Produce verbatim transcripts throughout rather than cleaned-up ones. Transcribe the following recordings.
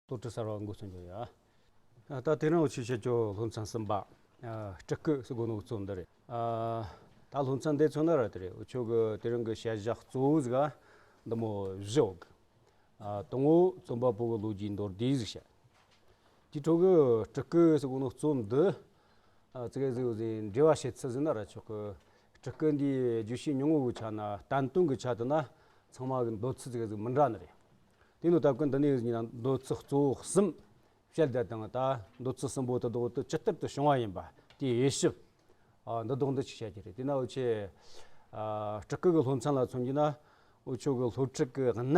སློབ་ཕྲུག་གསར་བ་མགོ་ཚོས་འཇོག་ཡ། ད་དེ་རིང་འུ་ཆོས་བཤད་རྒྱུ་སློབ་ཚན་གསུམ་པ། སྤྲུལ་སྐུ་ཟེར་གོ་ནོ་གཙོ་འདི་རེད། ད་སློབ་ཚན་འདི་མཚོན་ན་ར་དེ་རེད། འུ་ཆོ་གི་དེ་རིང་གི་བཤད་བྱ་གཙོ་བོ་ཟིག་ག་འདི་མོ་བཞི་ཡོད་གི། དང་པོ་རྩོམ་པ་པོ་གི་ལོ་རྒྱུས་མདོར་བསྡུས་ཟིག་བཤད། དེའི་འཕྲོ་གི་སྤྲུལ་སྐུ་ཟེར་གོ་ནོ་གཙོ་འདི། ཙི་གེ་ཟིག་ཟིག་འགྲེལ་བ་བྱེད་ཚུལ་ཟིག་ན་ར་ཆོག་གི། སྤྲུལ་སྐུ་འདིའི་བརྗོད་བྱའི་ཉིང་ངོ་གི་ཆ་ན་བསྟན་དོན་གི་ཆ་དུ་ན་ཚང་མ་གི་འདོད་ཚུལ་ཙི་གེ་ཟིག་མི་འདྲ་ནི་རེད། དེ་ནོ་སྟབས་ཀྱིས་འདི་ནས་ཡིན་ན་འདོད་ཚུལ་གཙོ་བོ་གསུམ་བཤད་བསྡད་དང་། ད་འདོད་ཚུལ་གསུམ་པོ་དེ་དག་དེ་ཇི་ལྟར་དུ་བྱུང་བ་ཡིན་པ་དེའི་དབྱེ་ཞིབ། ཨ། འདི་དག་འདི་ཅིག་བཤད་ཀྱི་རེད། དེ་ན་འུ་ཆོས། ཨ། སྤྲུལ་སྐུ་གི་སློབ་ཚན་ལ་མཚོན་རྒྱུ་ན། འུ་ཆོ་གི་སློབ་ཕྲུག་གི་གནད་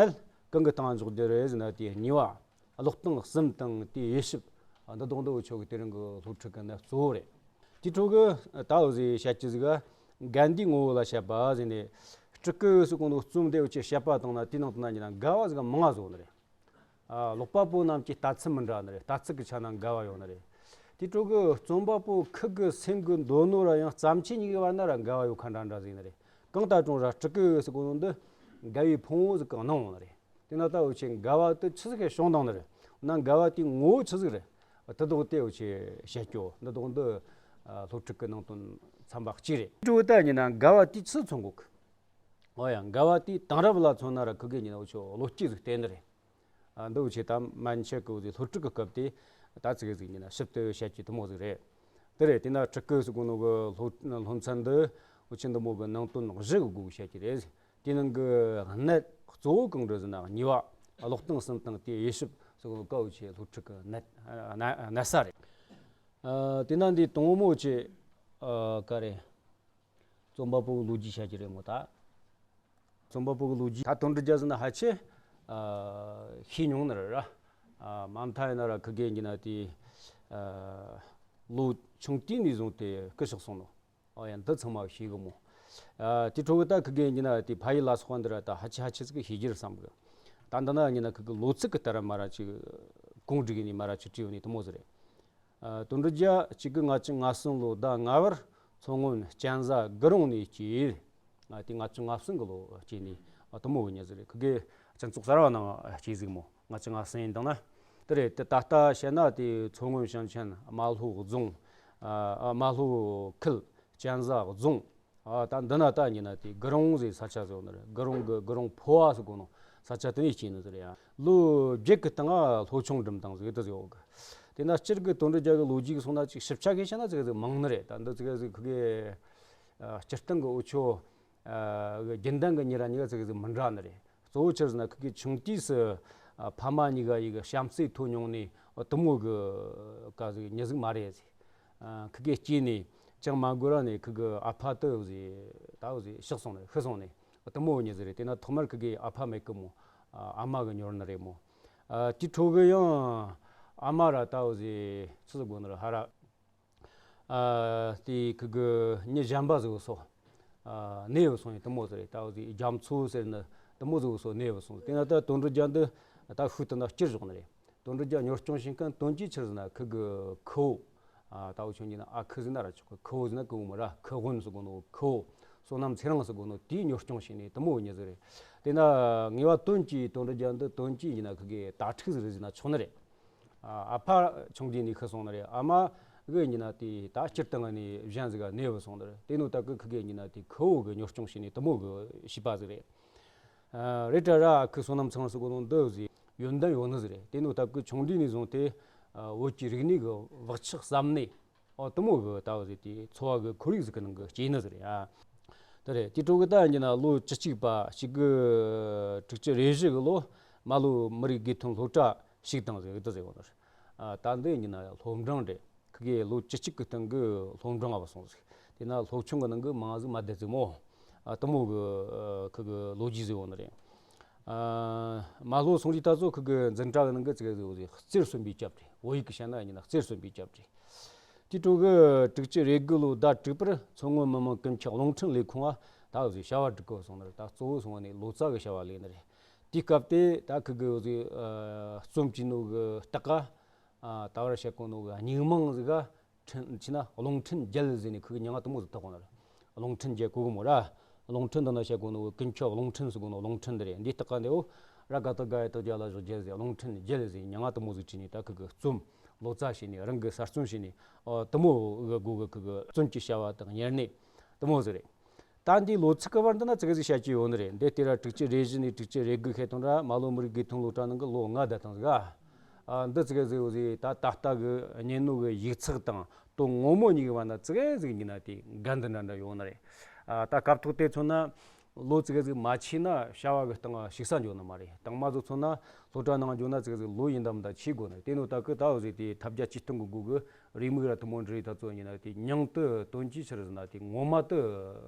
གང་གི་སྟེང་འཇོག་རྒྱུ་རེད་ཟེར་ན། དེའི་གཉིས་པ། ཀློག་སྟངས་གསུམ་དང་དེའི་དབྱེ་ཞིབ། ཨ། འདི་དག་འདི་འུ་ཆོ་གི་དེ་རིང་གི་སློབ་ཕྲུག་གི་གནད་གཙོ་བོ་རེད། དེའི་འཕྲོ་གི་ད་འུ་ཟིག་བཤད་རྒྱུ་ཟིག་ག། དགའ་ལྡན་ངོ་བོ་ལ་བཤད་པ་ཟེར་ནས། སྤྲུལ་སྐུ་ཟེར་གོ་ནོ་གཙོ་འདི་འུ་ཆོས་བཤད་པ་དང་ན། དེའི་ནང་དུ་ན་ཡིན་ན་དགའ་བ་ཟིག་མང་ང་བཟོ་ནི་རེད། ཨ། ཀློག་པ་པོ་རྣམས་ཀྱི་ལྟ་ཚུལ་མི་འདྲ་ནི་རེད། ལྟ་ཚུལ་གྱི་ཆ་ན་འགལ་བ་ཡོད་ནི་རེད། དེའི་འཕྲོ་གི་རྩོམ་པ་པོ་ཁོ་གི་སེམས་གི་འདོད་ནོ་ར་ཡང་བརྩམས་ཆོས་གཉིས་ཀྱི་བར་ན་ར་འགལ་བ་ཡོད་ཁ་འདྲ་འདྲ་ཟིག་ནི་རེད། གང་ལྟར་ཀྱང་ར་སྤྲུལ་སྐུ་ཟེར་གོ་ནོ་འདི་འགལ་བའི་ཕུང་པོ་ཟིག་གི་སྣང་ཡོད་ནི་རེད། དེ་ན་ད་འུ་ཆོས་འགལ་བ་དེ་ཆི་ཟིག་གི་བྱུང་བཏང་ནི་རེད། འོ་ན་འགལ་བ་དེའི་ངོ་བོ་ཆི་ཟིག་རེད། དེ་དག་དེ་འུ་ཆོས་བཤད་རྒྱུ། འདི་དག་འདི། ཨ། སློབ་ཕྲུག་གི་ནང་དོན་ཚན་པ་གཅིག་རེད། དེའི་འཕྲོ་ད་ཡིན་ན་འགལ་བ་དེ་ཆི་མཚོན་གོ་གི། འོ་ཡ། འགལ་བ་དེའི་དེང་རབས་ལ་མཚོན་ན་ར་ཁི་གེ་ཡིན་ན་འུ་ཆོས་བློ་སྐྱེད་ཟིག་བསྟན་ནི་རེད། ཨ། འདི་འུ་ཆོས་ད་མན་ཆད་ཀྱི་འུ་ཟིག་སློབ་ཕྲུག་གི་སྐབས་དེ་ད་ཙི་གེ་ཟིག་ཡིན་ན་ཞིབ་ཏུ་བཤད་རྒྱུ་དེ་མོ་ཟིག་རེད། དེ་རེད། དེ་ན་སྤྲུལ་སྐུ་ཟེར་གོ་ནོ་གི་སློབ་སློབ་ཚན་འདི་འུ་ཆོས་འདི་མོ་གི་ནང་དོན་བཞི་གི་སྒོ་བཤད་རྒྱུ་རེད། དེའི་ནང་གི་གནད་གཙོ་བོ་གང་རེད་ཟེར་ན། གཉིས་པ། ཀློག་སྟངས་གསུམ་དང་དེའི་དབྱེ་ཞིབ་ཟེར་གོ་ནོ་ག་འུ་ཆོས་སློབ་ཕྲུག་གི་གནད་གནད་གནད་ས་རེད། ཨ། དེ་ན་འདི་དང་པོ་ཆོས། ཨ། ག་རེ། རྩོམ་པ་པོ་གི་ལོ་རྒྱུས་བཤད་རྒྱུ་རེད་མོ་ད། རྩོམ་པ་པོ་གི་ལོ་རྒྱུས་ད་དོན་གྲུབ་རྒྱལ་ཟེར་ན་ཕལ་ཆེར། ཨ། ཤེས་མྱོང་ནི་རེད་ར། ཨ། མ་མཐའ་ཡིན་ན་ར་ཁི་གེ་ཡིན་ན་དེ། ཨ། ལོ་ཆུང་དུས་ནས་བཟུང་སྟེ་སྐུ་གཤེགས་སོང་ནོ། ཨོ་ཡ། འདི་ཚང་མ་ཤེས་གི་མོ། ཨ། དེའི་འཕྲོ་གི་ད་ཁི་གེ་ཡིན་ན་དེ་ཕ་ཡུལ་ལ་སོགས་པ་འདི་ར་ད་ཕལ་ཆེར་ཕལ་ཆེར་ཟིག་གི་ཤེས་རྒྱུ་རེད་བསམ་གི། ད་འདི་ན་ཡིན་ན་ཁི་གེ་ལོ་ཚིགས་གི་ལྟར་མ་ར་ཅིག་གོང་བསྒྲིགས་ནས་མ་ར་ཅིག་བྲིས་ཡོད་ནི་དེ་མོ་ཟིག་རེད། ཨ། དོན་གྲུབ་རྒྱལ་གཅིག་དགུ་ལྔ་བཅུ་ང་གསུམ་ལོ་ཟླ་ལྔ་པར་མཚོ་སྔོན་གཅན་གཟན་དགུ་རོང་ནས་སྐྱེས། ང་དེ་ལྔ་བཅུ་ང་གསུམ་གི་ལོ་སྐྱེས་ནི། ཨ། དེ་མོ་གི་མྱི་ཟིག་རེད། ཁི་གེ་སྤྱི་ཚོགས་གསར་བ་ནང་སྐྱེས་ཟིག་མོ། ལྔ་བཅུ་ང་གསུམ་ཡིན་དང་ན། དེ་རེད། དེ་ད་ལྟ་བཤད་ན་དེ་མཚོ་སྔོན་ཞིང་ཆེན་རྨ་ལྷོ་རྫོང་། ཨ། རྨ་ལྷོ་ཁུལ་གཅན་གཟན་རྫོང་། ཨ། ད་འདི་ན་ད་ཡིན་ན་དེ་དགུ་རོང་ཟེར་ས་ཆ་ཟིག་ཡོད་ནི་རེད། དགུ་རོང་གི་དགུ་རོང་ཕོ་བ་ཟེར་གོ་ནོ་ས་ཆ་དེ་ནས་སྐྱེས་ནི་ཟིག་རེད་ཡ། ལོ་བརྒྱད་གི་སྟེང་ང་ལྷོ་ཆུང་འགྲིམ་དང་ཟིག་དེ་ཟིག་ཡོད་གི། དེ་ན་སྤྱིར་གི་དོན་གྲུབ་རྒྱལ་གི་ལོ་རྒྱུས་གི་སོང་ན་ཅིག་ཞིབ་ཆ་གི་བཤད་ན་ཅིག་ཟིག་མང་ནི་རེད། ད་འདི་ཅིག་ཟིག་ཁི་གེ། ཨ། སྤྱིར་བཏང་གི་འུ་ཆོ། ཨ། གི་རྒྱུན་ལྡན་གི་མྱི་ར་གཉིས་ཀ་ཅིག་ཟིག་མི་འདྲ་ནི་རེད། གཙོ་བོ་ཆི་ཟེར་ན་ཁི་གེ་ཆུང་དུས་སུ། ཨ། ཕ་མ་གཉིས་ཀ་ཡི་གི་བྱམས་བརྩེ་ཐོབ་མྱོང་ནི་དེ་མོ་གི་ག་ཟིག་མྱི་ཟིག་མ་རེད་ཟེར། ཨ། ཁི་གེ་སྐྱེས་ནས་ཅང་མ་འགོར་ར་ནས་ཁི་གེ་ཨ་ཕ་དེ་ཟིག་ད་ཟིག་གཤེགས་སོང་ནི། ཤི་སོང་ནི། དེ་མོ་མྱི་ཟིག་རེད། དེ་ན་ཐོག་མར་ཁི་གེ་ཨ་ཕ་མེད་གི་མོ། ཨ། ཨ་མ་གིས་ཉོར་ནི་རེད་མོ། ཨ། དེའི་འཕྲོ་གི་ཡང་ཨ་མ་ར་ད་ཟིག་ཆི་ཟིག་དགོས་ནི་རེད་ཧ་ར། ཨ། དེ་ཁི་གེ་མྱི་གཞན་པ་ཟིག་སོགས། ཨ། གནས་བུད་སོང་ཡིན་དེ་མོ་ཟིག་རེད། ད་འུ་ཟིག་རྒྱ་མཚོ་ཟེར་ནི་དེ་མོ་ཟིག་སོགས་གནས་བུད་སོང་། དེ་ན་ད་དོན་གྲུབ་རྒྱལ་འདི་ད་ཤུལ་དེ་ན་སྐྱུར་བཞག་ནི་རེད། དོན་གྲུབ་རྒྱལ་གཉོར་སྐྱོང་བྱེད་མཁན་དོན་གྱིས་ཆི་ཟེར་ན་ཁི་གེ་ཁུ་བོ། ཨ། ད་འུ་ཆོ་གི་ན་ཨ་ཁུ་ཟེར་ན་ར་ཆོག་གི། ཁུ་བོ་ཟེར་ན་ཁུ་བོ་མོ་ར། ཁུ་དབོན་ཟེར་གོ་ནོ་ཁུ་བོ། བསོད་ནམས་ཚེ་རིང་ཟེར་གོ་ནོ་དེས་གཉོར་སྐྱོང་བྱས་ནི་དེ་མོ་མྱི་ཟིག་རེད། དེ་ན་ངེས་པ་དོན་གྱིས་དོན་གྲུབ་རྒྱལ་འདི་དོན་གྱིས་ཡིན་ན་ཁི་གེ་དྭ་ཕྲུག་ཟིག་རེད་ཟེར་ན་ཆོག་ནི་རེད། ཨ། ཨ་ཕ་ཆུང་དུས་ནས་ཤི་སོང་ནི་རེད། ཨ་མ་གི་ཡིན་ན་དེ་ད་སྤྱིར་བཏང་ནས་གཞན་ཟིག་ག་གནས་བུད་སོང་ནི་རེད། དེ་ནོ་སྟབས་ཀྱིས་ཁི་གེ་ཡིན་ན་དེ་ཁུ་བོ་གིས་གཉོར་སྐྱོང་བྱས་ནི་དེ་མོ་གི་བྱིས་པ་ཟིག་རེད། ཨ། རེད་དྲ་ར་ཨ་ཁུ་བསོད་ནམས་ཚེ་རིང་ཟེར་གོ་ནོ་འདི་ཟིག་ཡོན་ཏན་ཡོད་ནི་ཟིག་རེད། དེ་ནོ་སྟབས་ཀྱིས་ཆུང་དུས་ནས་བཟུང་སྟེ། ཨ། བོད་ཀྱི་རིག་གནས་གི་བག་ཆགས་ཟབ་ནས། ཨོ། དེ་མོ་གི་ད་འུ་ཟིག་དེ་འཚོ་བ་གི་ཁོར་ཡུག་ཟིག་གི་ནང་གི་སྐྱེས་ནི་ཟིག་རེད་ཨ། དེ་རེད། དེའི་འཕྲོ་གི་ད་ཡིན་ན་ལོ་བཅུ་གཅིག་པ་གཅིག་དགུ་དྲུག་ཅུ་རེ་བཞི་གི་ལོ་རྨ་ལྷོ་མི་རིགས་དགེ་ཐོན་སློབ་གྲྭ་ཞུགས་དང་ཟེར་གི་འདི་ཟེར་གོ་ནི་རེད། ཨ། ད་འདི་ཡིན་ན་སློབ་འབྲིང་རེད། ཁི་གེ་ལོ་བཅུ་གཅིག་གི་སྟེང་གི་སློབ་འབྲིང་ང་བུད་སོང་ཟིག་དེ་ན་སློབ་ཆུང་གི་ནང་གི་མང་ཟིག་མ་བསྡད་ཟིག་མོ། ཨ། དེ་མོ་གི་ཁི་གེ་ལོ་རྒྱུས་ཟེར་གོ་ནི་རེད། ཨ། རྨ་ལྷོ་སོང་རིས་ད་ཚོ་ཁི་གེ་འཛིན་གྲྭ་གི་ནང་གི་ཙི་གེ་ཟིག་འུ་ཟིག་རྩེར་སོན་པའི་སྐྱབས་རེད། བོད་ཡིག་གི་བཤད་ན་ཡིན་ན་རྩེར་སོན་པའི་སྐྱབས་རེད། དེའི་འཕྲོ་གི་དྲུག་ཅུ་རེ་དགུ་ལོ་ཟླ་དྲུག་པར་མཚོ་སྔོན་མི་དམངས་ཀུན་ཁྱབ་རླུང་འཕྲིན་ལས་ཁང་ང་ད་འུ་ཟིག་བྱ་བ་སྒྲུབ་གི་སོང་ནི་རེད། ད་གཙོ་བོ་སོང་བ་ནི་ལོ་ཙཱ་གི་བྱ་བ་ལས་ནི་རེད། དེའི་སྐབས་དེ་ད་ཁི་གེ་འུ་ཟིག་ཨ། རྩོམ་བྲིས་ནོ་གི་སྟེགས་ཀ་ཨ། ད་བར་བཤད་གོ་ནོ་གི་སྙིང་མིང་ཟིག་ག་འཕྲིན་ཆི་ན་རླུང་འཕྲིན་རྒྱལ་ཟེར་ནས་ཁི་གེ་མྱིང་ང་དེ་མོ་ཟིག་བཏགས་གོ་ནི་རེད། རླུང་འཕྲིན་རྒྱལ་གོ་གི་མོ་ར། རླུང་འཕྲིན་འདི་ན་བཤད་གོ་ནོ་གི་ཀུན་ཁྱབ་རླུང་འཕྲིན་ཟེར་གོ་ནོ་རླུང་འཕྲིན་འདི་རེད། འདིའི་སྟེགས་ཀ་འདི་འོ། ར་ག་ཏ་ག་ཡ་ཏ་རྒྱ་ལ་བཞག་རྒྱལ་ཟེར། རླུང་འཕྲིན་རྒྱལ་ཟེར། མྱིང་ང་དེ་མོ་ཟིག་བྲིས་ནས་ད་ཁི་གི་རྩོམ་ལོ་ཙཱ་བྱས་ནས། རང་གི་གསར་རྩོམ་བྱས་ནས། ཨོ་དེ་མོ་གི་སྒོ་གི་ཁི་གི་རྩོམ་གྱི་བྱ་བ་དང་། གཉེར་ནས་དེ་མོ་ཟིག་རེད། ད་འདིའི་ལོ་ཚིགས་གི་བར་འདི་ན་ཙི་གེ་ཟིག་བཤད་རྒྱུ་ཡོད་ནི་རེད། འདི་སྟེ་ར་དྲུག་ཅུ་རེ་བཞི་ནས་དྲུག་ཅུ་རེ་དགུ་བཤད་བཏང་ར། རྨ་ལྷོ་མི་རིགས་དགེ་ཐོན་སློབ་གྲྭ་ནང་གི་ལོ་ལྔ་བསྡད་བཏང་ཟིག་ཨ། ཨ་འདི་ཙི་གེ་ཟིག་ཡོད་ཟིག་ད་ད་ལྟ་གི་གཉེར་ནོ་གི་ཡིག་ཚགས་དང་དོན་ངོ་མ་གཉིས་ཀྱི་བར་ན་ཙི་གེ་ཟིག་ཡིན་ན་དེ་འགལ་འདུ་འདྲ་འདྲ་ཡོད་ནི་རེད། ཨ་ད་སྐབས་ཐོག་དེ་མཚོན་ན། ལོ་ཙི་གེ་ཟིག་མ་ཆས་ན་བྱ་བ་གི་སྟེང་ཞུགས་ས་འཇོག་ནི་མ་རེད། དང་མ་ཟིག་མཚོན་ན་སློབ་གྲྭ་ནང་འཇོག་ན་ཙི་གེ་ཟིག་ལོ་ཡིན་དམ་ད་ཆས་དགོས་ནི། དེ་ནོ་ད་གི་ད་འོ་ཟིག་དེ་ཐབས་བརྒྱ་ཇུས་སྟོང་གི་སྒོ་གི་རེའུ་མིག་ར་དེ་མོ་འབྲི་རེས་ད་ཚོ་ཡིན་ན་དེ་མྱིང་དེ་དོན་གྱི་ཕྱིར་ཟེར་ན་དེ་ངོ་མ་དེ་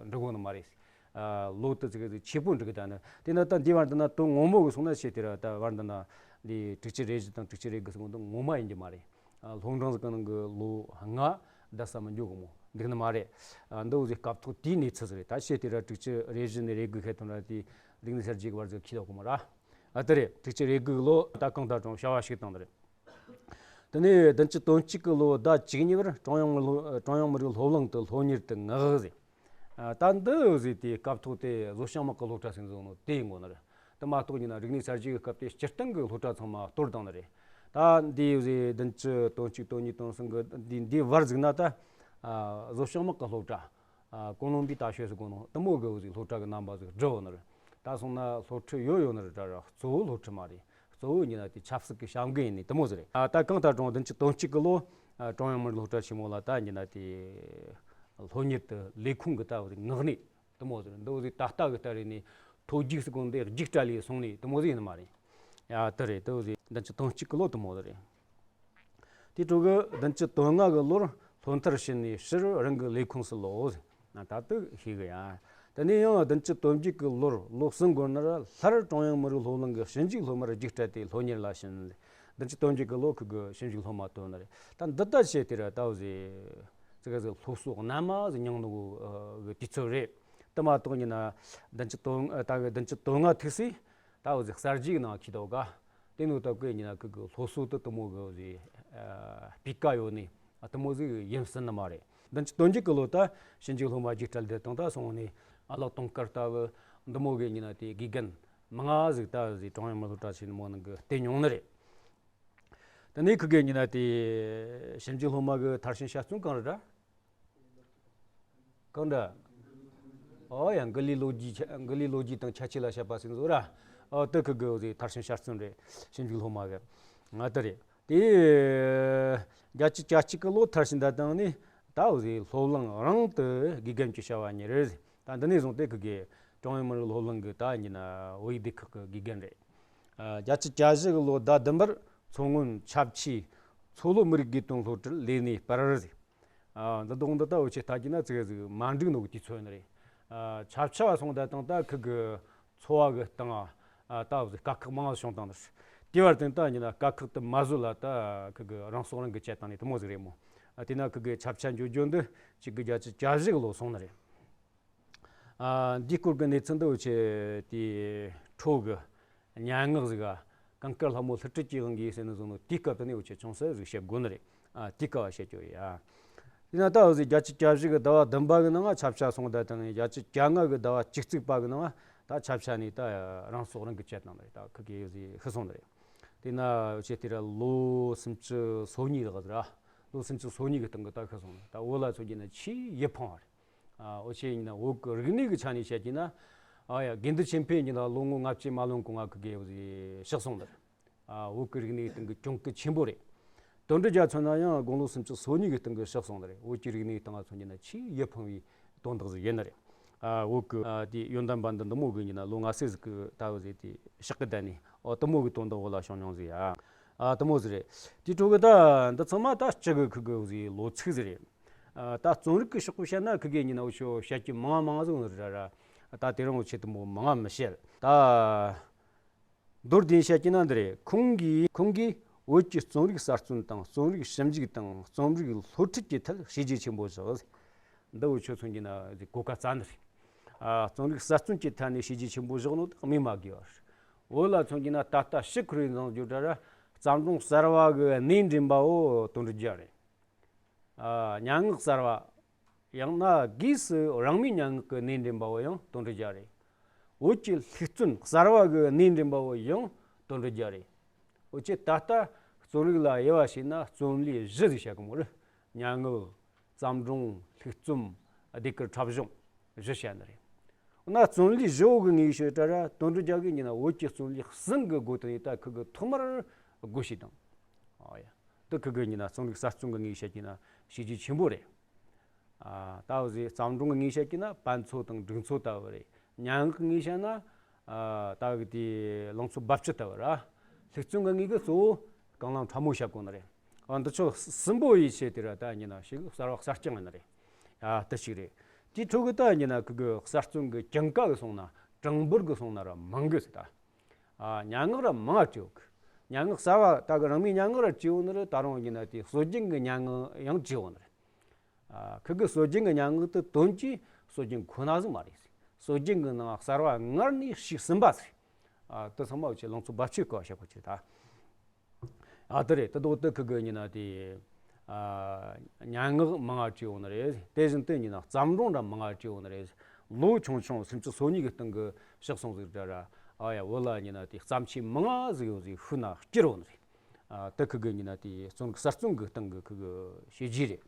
འབྲི་དགོས་ནི་མ་རེད། ཨ་ལོ་དེ་ཙི་གེ་ཟིག་ཆེ་པོ་འབྲི་གི་ད་ནི། དེ་ན་ད་འདི་བར་འདི་ན་དོན་ངོ་མ་གི་སོང་ན་བཤད་དེ་ར། ད་བར་འདི་ན་འདི་དྲུག་ཅུ་རེ་བཞི་དང་དྲུག་ཅུ་རེ་དགུ་སོང་དོན་ངོ་མ་ཡིན་གྱི་མ་རེད། ཨ་སློབ་འབྲིང་ཟིག་གི་ནང་གི་ལོ་ལྔ་བསྡད་ས་མི་འཇོག་གི་མོ་འདུག་ནི་མ་རེད། ཨ་འདི་འོ་ཟིག་སྐབས་ཐོག་དེའི་གནས་ཚུལ་ཟིག་རེད། ད་བཤད་དེ་ར་དྲུག་ཅུ་རེ་བཞི་ནས་རེ་དགུ་བཤད་དོན་ར་དེ་རིག་གནས་གསར་བརྗེ་གི་བར་ཟིག་ཁྱི་ལོག་གི་མོ་ར། ཨ་དེ་རེད། དྲུག་ཅུ་རེ་དགུ་གི་ལོ་ད་གང་ལྟར་ཀྲུང་བྱ་བ་ཞིག་བཏང་ནི་རེད། དེ་ནས་བདུན་ཅུ་དོན་གཅིག་གི་ལོ་ཟླ་བཅུ་གཉིས་པར་ཀྲུང་དབྱང་མི་ལྷོ་ཀྲུང་དབྱང་མི་རིགས་སློབ་གླིང་དུ་སློབ་གཉེར་དུ་མངགས་ཟིག་ཨ་ད་འདི་འོ་ཟིག་དེ་སྐབས་ཐོག་དེ་བཟོ་ཞིང་དམག་གི་སློབ་གྲྭ་ཟེར་ནི་ཟིག་ནོ་དེ་ཡིན་དགོས་ནི་རེད། དེ་མ་གཏོགས་ཡིན་ན་རིག་གནས་གསར་བརྗེ་གི་སྐབས་དེ་སྤྱིར་བཏང་གི་སློབ་གྲྭ་ཚང་མ་གཏོར་བཏང་ནི་རེད། ད་འདི་འོ་ཟིག་བདུན་ཅུ་དོན་གཅིག་དོན་གཉིས་དོན་གསུམ་གི་འདི་འདི་བར་ཟིག་ན་ད་ཨ་བཟོ་ཞིང་དམག་གི་སློབ་གྲྭ། ཨ་ཀུང་ལུང་པའི་ད་ཤོད་ཟེར་གོ་ནོ་དེ་མོ་གི་འོ་ཟིག་སློབ་གྲྭ་གི་རྣམ་པ་ཟིག་བསྒྲིགས་ཡོད་ནི་རེད། ད་སོང་ན་སློབ་ཁྲིད་ཡོད་ཡོད་ནི་རེད། ད་ར་གཙོ་བོ་སློབ་ཁྲིད་མ་རེད། གཙོ་བོ་ཡིན་ན་དེ་ཆབ་སྲིད་ཀྱི་བྱ་འགུལ་ཡིན་ནི་དེ་མོ་ཟིག་རེད། ཨ་ད་གང་ལྟར་ཀྲུང་བདུན་ཅུ་དོན་གཅིག་གི་ལོ་ཨ་ཀྲུང་དབྱང་མི་རིགས་སློབ་གྲྭ་ཆེན་མོ་ལ་ད་ཡིན་ན་དེ་སློབ་གཉེར་དུ་ལས་ཁུངས་ཀྱི་ད་འོ་ཟིག་མངགས་ནི་དེ་མོ་ཟིག་རེད། འདི་འོ་ཟིག་ད་ལྟ་གི་ལྟར་རེད་ནི་ཐོ་རྒྱུགས་ཟེར་གོ་ནོ་འདི་རྒྱུགས་སྤྲད་ལས་སོང་ནི་དེ་མོ་ཟིག་ཡིན་ནི་མ་རེད། ཡ་དེ་རེད། དེ་འོ་ཟིག་བདུན་ཅུ་དོན་གཅིག་གི་ལོ་དེ་མོ་ཟིག་རེད། དེ་འཕྲོ་གི་བདུན་ཅུ་དོན་ལྔ་གི་ལོར་སློབ་མཐར་ཕྱིན་ནས་ཕྱིར་རང་གི་ལས་ཁུངས་སུ་ལོག་ད་དུ་ཤེས་གི་ཡ། དེ་ནས་ཡང་བདུན་ཅུ་དོན་བརྒྱད་གི་ལོར་ལོ་གསུམ་འགོར་ནར་སླར་ཀྲུང་དབྱང་མི་རིགས་སློབ་གླིང་གི་ཞིབ་འཇུག་སློབ་མར་རྒྱུགས་སྤྲད་དེ་སློབ་གཉེར་ལ་ཕྱིན། བདུན་ཅུ་དོན་བརྒྱད་གི་ལོ་ཁུ་གི་ཞིབ་འཇུག་སློབ་མ་ཐོན་ནི་རེད། ད་འདི་ལྟར་བྱས་དེ་ར་ད་འོ་ཟིག་ཙི་ག་ཟིག་སློབ་གསོ་རྣལ་མ་ཟིག་མྱངས་ནོ་གི་དུས་ཚོད་རེད། དེ་མ་གཏོགས་ཡིན་ན་བདུན་ཅུ་དོན་ད་གི་བདུན་ཅུ་དོན་ལྔ་ཐུག་སའི་ད་འོ་ཟིག་གསར་བརྗེའི་ནང་འཁྱེར་འདུག་ག་དེ་ནོ་ད་གི་ཡིན་ན་ཁུ་གི་སློབ་གསོ་དེ་དེ་མོ་གི་འོ་ཟིག་ཨ་སྤུས་ཀ་ཡོད་ནི་ཨ་དེ་མོ་ཟིག་ཡིན་སྲིད་ནི་མ་རེད། བདུན་ཅུ་དོན་བརྒྱད་གི་ལོ་ད་ཞིབ་འཇུག་སློབ་མ་རྒྱུགས་སྤྲད་དེ་དང་ད་སོང་ནི་ཨ་ལགས་དུང་དཀར་ལྟ་བུ་འདི་མོ་གི་ཡིན་ན་དེ་དགེ་རྒན་མང་ང་ཟིག་ད་འོ་ཟིག་ཀྲུང་དབྱང་མི་རིགས་སློབ་གྲྭ་ཆེན་མོ་ནང་གི་བསྟེན་མྱོང་ནི་རེད། དེ་ནས་ཁུ་གི་ཡིན་ན་དེ་ཞིབ་འཇུག་སློབ་མ་གི་མཐར་ཕྱིན་དཔྱད་རྩོམ་གང་རེད་ར། གང་འདྲ། ཨོ་ཡ་མགུར་གླུའི་ལོ་རྒྱུས་ཆ་མགུར་གླུའི་ལོ་རྒྱུས་དང་ཁྱད་ཆོས་ལ་བཤད་པ་ཟེར་ནི་ཟིག་ར། ཨོ་དེ་ཁུ་གི་འོ་ཟིག་མཐར་ཕྱིན་དཔྱད་རྩོམ་རེད། ཞིབ་འཇུག་སློབ་མ་གི། ང་དེ་རེད། དེ་བརྒྱད་ཅུ་གྱ་གཅིག་གི་ལོ་མཐར་ཕྱིན་ད་བཏང་ནས་ད་འོ་ཟིག་སློབ་གླིང་རང་དུ་དགེ་རྒན་གྱི་བྱ་བ་གཉེར་རེད། ད་འདི་ནས་བཟུང་སྟེ་ཁུ་གི་ཀྲུང་དབྱང་མི་རིགས་སློབ་གླིང་གི་ད་ཡིན་ན་བོད་ཡིག་སྡེ་ཁག་གི་དགེ་རྒན་རེད། ཨ་བརྒྱད་ཅུ་གྱ་བཞི་གི་ལོ་ཟླ་བདུན་པར་མཚོ་སྔོན་ཆབ་ཆའི་མཚོ་ལྷོ་མི་རིགས་དགེ་ཐོན་སློབ་གྲྭར་ལས་གནས་སྤར་རེད། ཨ་འདི་དོན་འདི་ལྟ་བུ་ཆེ་ལྟ་རྒྱུ་ན་ཙི་ག་ཟིག་མ་འགྲིག་ནོ་གི་དུས་ཚོད་ནི་རེད། ཨ་ཆབ་ཆ་བ་སོང་ད་དང་ད་ཁུ་གི་འཚོ་བ་གི་སྟེང་ཨ་ལྟ་བུ་ཟིག་དཀའ་ཁག་མང་བ་བྱུང་དང་ནི། དེ་བར་དུ་ད་ཡིན་ན་དཀའ་ཁག་དུ་མ་བཟོད་ལ་ད་ཁུ་གི་རང་སྲོག་རང་གི་བཅད་བཏང་ནི་དེ་མོ་ཟིག་རེད་མོ། ཨ་དེ་ན་ཁུ་གི་ཆབ་ཆ་འཇོག་རྒྱུ་འདི་གཅིག་གི་བརྒྱད་ཅུ་གྱ་བཞི་གི་ལོ་སོང་ནི་རེད། ཨ་འདིའི་སྐོར་གྱི་གནས་ཚུལ་འདི་འུ་ཆོས་དེའི་འཕྲོ་གི་སྙན་ངག་ཟིག་ག་གངས་དཀར་ལྷ་མོ་ལྷུན་སྤྲུལ་གྱི་དབང་གིས་ཟེར་ནི་བཟོ་ནོ་དེའི་སྐབས་དེ་ནས་འུ་ཆོས་ཅུང་ཟད་ཟིག་བཤད་དགོས་ནི་རེད། ཨ་དེའི་སྐབས་བཤད་རྒྱུ་ཡ། དེ་ན་ད་འུ་ཟིག་བརྒྱད་ཅུ་གྱ་བཞི་གི་ཟླ་བ་བདུན་པ་གི་ནང་ང་ཆབ་ཆ་སོང་ད་དང་བརྒྱད་ཅུ་གྱ་ལྔ་གི་ཟླ་བ་བཅུ་གཅིག་པ་གི་ནང་ང་ད་ཆབ་ཆ་ནས་ད་རང་སྲོག་རང་གིས་བཅད་བཏང་ནི་རེད། ད་ཁུ་གེ་འུ་ཟིག་ཤི་སོང་ནི་རེད། དེ་ན་འུ་ཆོས་དེ་ར་ལོ་སུམ་ཅུ་སོ་གཉིས་རག་ཟིག་ར། ལོ་སུམ་ཅུ་སོ་གཉིས་གི་སྟེང་གི་ད་ཤི་སོང་ནི། ད་བོད་ལ་མཚོན་རྒྱུ་ན་ཆེས་ཡིད་ཕངས་བ་རེད། ཨ་འུ་ཆོས་ཡིན་ན་བོད་ཀྱི་རིག་གནས་ཀྱི་ཆ་ནས་བཤད་རྒྱུ་ན། ཨ་ཡ་དགེ་འདུན་ཆོས་འཕེལ་ཡིན་ན་ལོ་ངོ་ལྔ་བཅུ་མ་ལོན་གོང་ང་ཁུ་གེ་འུ་ཟིག་ཤི་སོང་ནི་རེད། ཨ་བོད་ཀྱི་རིག་གནས་སྟེང་གི་གྱོང་གུད་ཆེན་པོ་རེད། དོན་གྲུབ་རྒྱལ་མཚོན་ན་ཡང་དགུང་ལོ་སུམ་ཅུ་སོ་གཉིས་ཀྱི་སྟེང་གི་ཤི་སོང་ནི་རེད། བོད་ཀྱི་རིག་གནས་སྟེང་ང་མཚོན་རྒྱུ་ན་ཆེས་ཡིད་ཕངས་པའི་དོན་དག་ཟིག་ཡིན་ནི་རེད། ཨ་བོད་ཀྱི་ཨ་དེ་ཡོན་ཏན་པ་འདི་འདི་མོ་གི་ཡིན་ན་ལོ་ལྔ་བཅུ་ཟིག་གི་ད་འུ་ཟིག་དེ་ཕྱག་གི་བསྡད་ནས་ཨོ་དེ་མོ་གི་དོན་དག་བོད་ལ་བྱུང་མྱོང་ཟིག་ཡ། ཨ་དེ་མོ་ཟིག་རེད། དེའི་འཕྲོ་གི་ད་འདི་ཚང་མ་ད་སྤྱི་གི་ཁུ་གི་འུ་ཟིག་ལོ་ཚིགས་ཟིག་རེད། ཨ་ད་རྩོམ་རིག་གི་ཕྱོགས་གི་བཤད་ན་ཁུ་གེ་ཡིན་ན་འུ་ཆོ་བཤད་རྒྱུ་མང་མང་ཟིག་ནི་རེད་ར། ད་དེ་རིང་འུ་ཆོས་དེ་མོ་མང་མི་བཤད་ད། མདོར་བསྡུས་བཤད་ཀྱི་ན་འདི་རེད། ཁོང་གིས་ཁོང་གིས་བོད་ཀྱི་རྩོམ་རིག་གསར་རྩོམ་དང་རྩོམ་རིག་ཞིབ་འཇུག་དང་རྩོམ་རིག་སློབ་ཁྲིད་ཀྱི་ཐད་བྱས་རྗེས་ཆེན་པོ་བཞག་འདི་འུ་ཆོས་མཚོན་གྱི་ན་གོ་སྐབས་རྩ་འདི་རེད། ཨ་རྩོམ་རིག་གསར་རྩོམ་གྱི་ཐད་ནས་བྱས་རྗེས་ཆེན་པོ་བཞག་ནོ་དེ་སྨོས་མ་དགོས་པ་རེད། བོད་ལ་མཚོན་གྱི་ན་ད་ལྟ་ཕྱི་ཁུར་བའི་ནང་བརྗོད་གྲྭ་ར་བརྩམས་སྒྲུང་གསར་བ་གི་སྣེ་འདྲེན་པ་བོ་དོན་གྲུབ་རྒྱལ་རེད། ཨ་སྙན་ངག་གསར་བ། ཡང་ན་སྒོས་སུ་རང་མོས་སྙན་ངག་གི་སྣེ་འདྲེན་པ་བོ་ཡང་དོན་གྲུབ་རྒྱལ་རེད། བོད་ཀྱི་ལྷུག་རྩོམ་གསར་བ་གི་སྣེ་འདྲེན་པ་བོ་ཡང་དོན་གྲུབ་རྒྱལ་རེད། འོ་ཅེ་ད་ལྟ་རྩོམ་རིག་ལ་དབྱེ་བ་ཕྱེ་ན་རྩོམ་ལུས་བཞི་ཟིག་བྱ་གི་མོ་རེད། སྙན་ངག་བརྩམས་སྒྲུང་ལྷུག་རྩོམ་ཟློས་གར་འཁྲབ་གཞུང་བཞི་བྱ་ནི་རེད། འོ་ན་རྩོམ་ལུས་བཞི་བོ་གི་ངོས་བཤད་ད་ར་དོན་གྲུབ་རྒྱལ་གི་ཡིན་ན་བོད་ཀྱི་རྩོམ་ལུས་གསུམ་གི་སྒོ་དེ་ནས་ད་ཁུ་གི་ཐོག་མར་སྒོ་ཕྱེ་དང་། ཨ་ཡ། དེ་ཁུ་གི་ཡིན་ན་རྩོམ་རིག་གསར་རྩོམ་གི་ངོས་བཤད་ཀྱི་ན་བྱས་རྗེས་ཆེན་པོ་རེད། ཨ། ད་འོ་ཟེ་བརྩམས་སྒྲུང་གི་ངོས་བཤད་ཀྱི་ན་པད་མཚོ་དང་འབྲུག་མཚོ་ལྟ་བུ་རེད། སྙན་ངག་གི་ངོས་བཤད་ན། ཨ། ད་གི་དེ་ལང་ཚོ་རྦབ་ཆུ་ལྟ་བུ་ར། ལྷུག་རྩོམ་གི་ངོས་གི་གཙོ་བོ་རྐང་ལམ་ཁྲ་མོ་བཤད་གོ་ནི་རེད། ཨ། འདི་ཆོ་གསུམ་པོ་ཡིས་བྱས་ཏེ་ར་ད་ཡིན་ན་ཞིག་གསར་བ་གསར་རྐྱང་ཡིན་ནི་རེད། ཨ། དེ་ཞིག་རེད། དེའི་ཁྲོད་གི་ད་ཡིན་ན་ཁུ་གི་གསར་རྩོམ་གི་གྱངས་ཀ་གི་སོང་ན་གྲངས་འབོར་གི་སོང་ན་ར་མང་གི་ཟེར་ད། ཨ། སྙན་ངག་ར་མང་ང་བྲིས་ཡོད་གི། སྙན་ངག་གསར་བ་ད་གི་རང་མོས་སྙན་ངག་ར་བྲིས་ཡོད་ནི་རེད། ད་རུང་ཡིན་ན་དེ་སྲོལ་རྒྱུན་གི་སྙན་ངག་ཡང་བྲིས་ཡོད་ནི་རེད། ཨ། ཁུ་གི་སྲོལ་རྒྱུན་གི་སྙན་ངག་དེ་དོན་གྱིས་སྲོལ་རྒྱུན་ཁོ་ན་ཟིག་མ་རེད། སྲོལ་རྒྱུན་གི་ནང་གསར་བ་སྔར་ནས་ཞིག་ཟིན་པ་ཟིག། ཨ། དེ་ཚང་མ་བྱས་ལང་ཚོ་རྦབ་ཆུ་གི་བཤད་གོ་ཆེ་ད། ཨ། དེ་རེད། དེ་དོག་དེ་ཁུ་གི་ཡིན་ན་དེ། ཨ། སྙན་ངག་མང་ང་བྲིས་ཡོད་ནི་རེད། དེ་བཞིན་དུ་ཡིན་ན་བརྩམས་སྒྲུང་ར་མང་ང་བྲིས་ཡོད་ནི་རེད། ལོ་ཆུང་ཆུང་སུམ་ཅུ་སོ་གཉིས་གི་སྟེང་གི་བཞག་སོང་ཟིག་འདྲ་ར། ཨ་ཡ། བོད་ལ་ཡིན་ན་དེ་བརྩམས་ཆོས་མང་ང་ཟིག་ཡོད་ཟིག་ཤུལ་ན་བསྐྱུར་ཡོད་ནི་རེད། ཨ། དེ་ཁུ་གི་ཡིན་ན་དེ་རྩོམ་རིག་གསར་རྩོམ་གི་སྟེང་གི་ཁུ་གི་བྱས་རྗེས་རེད།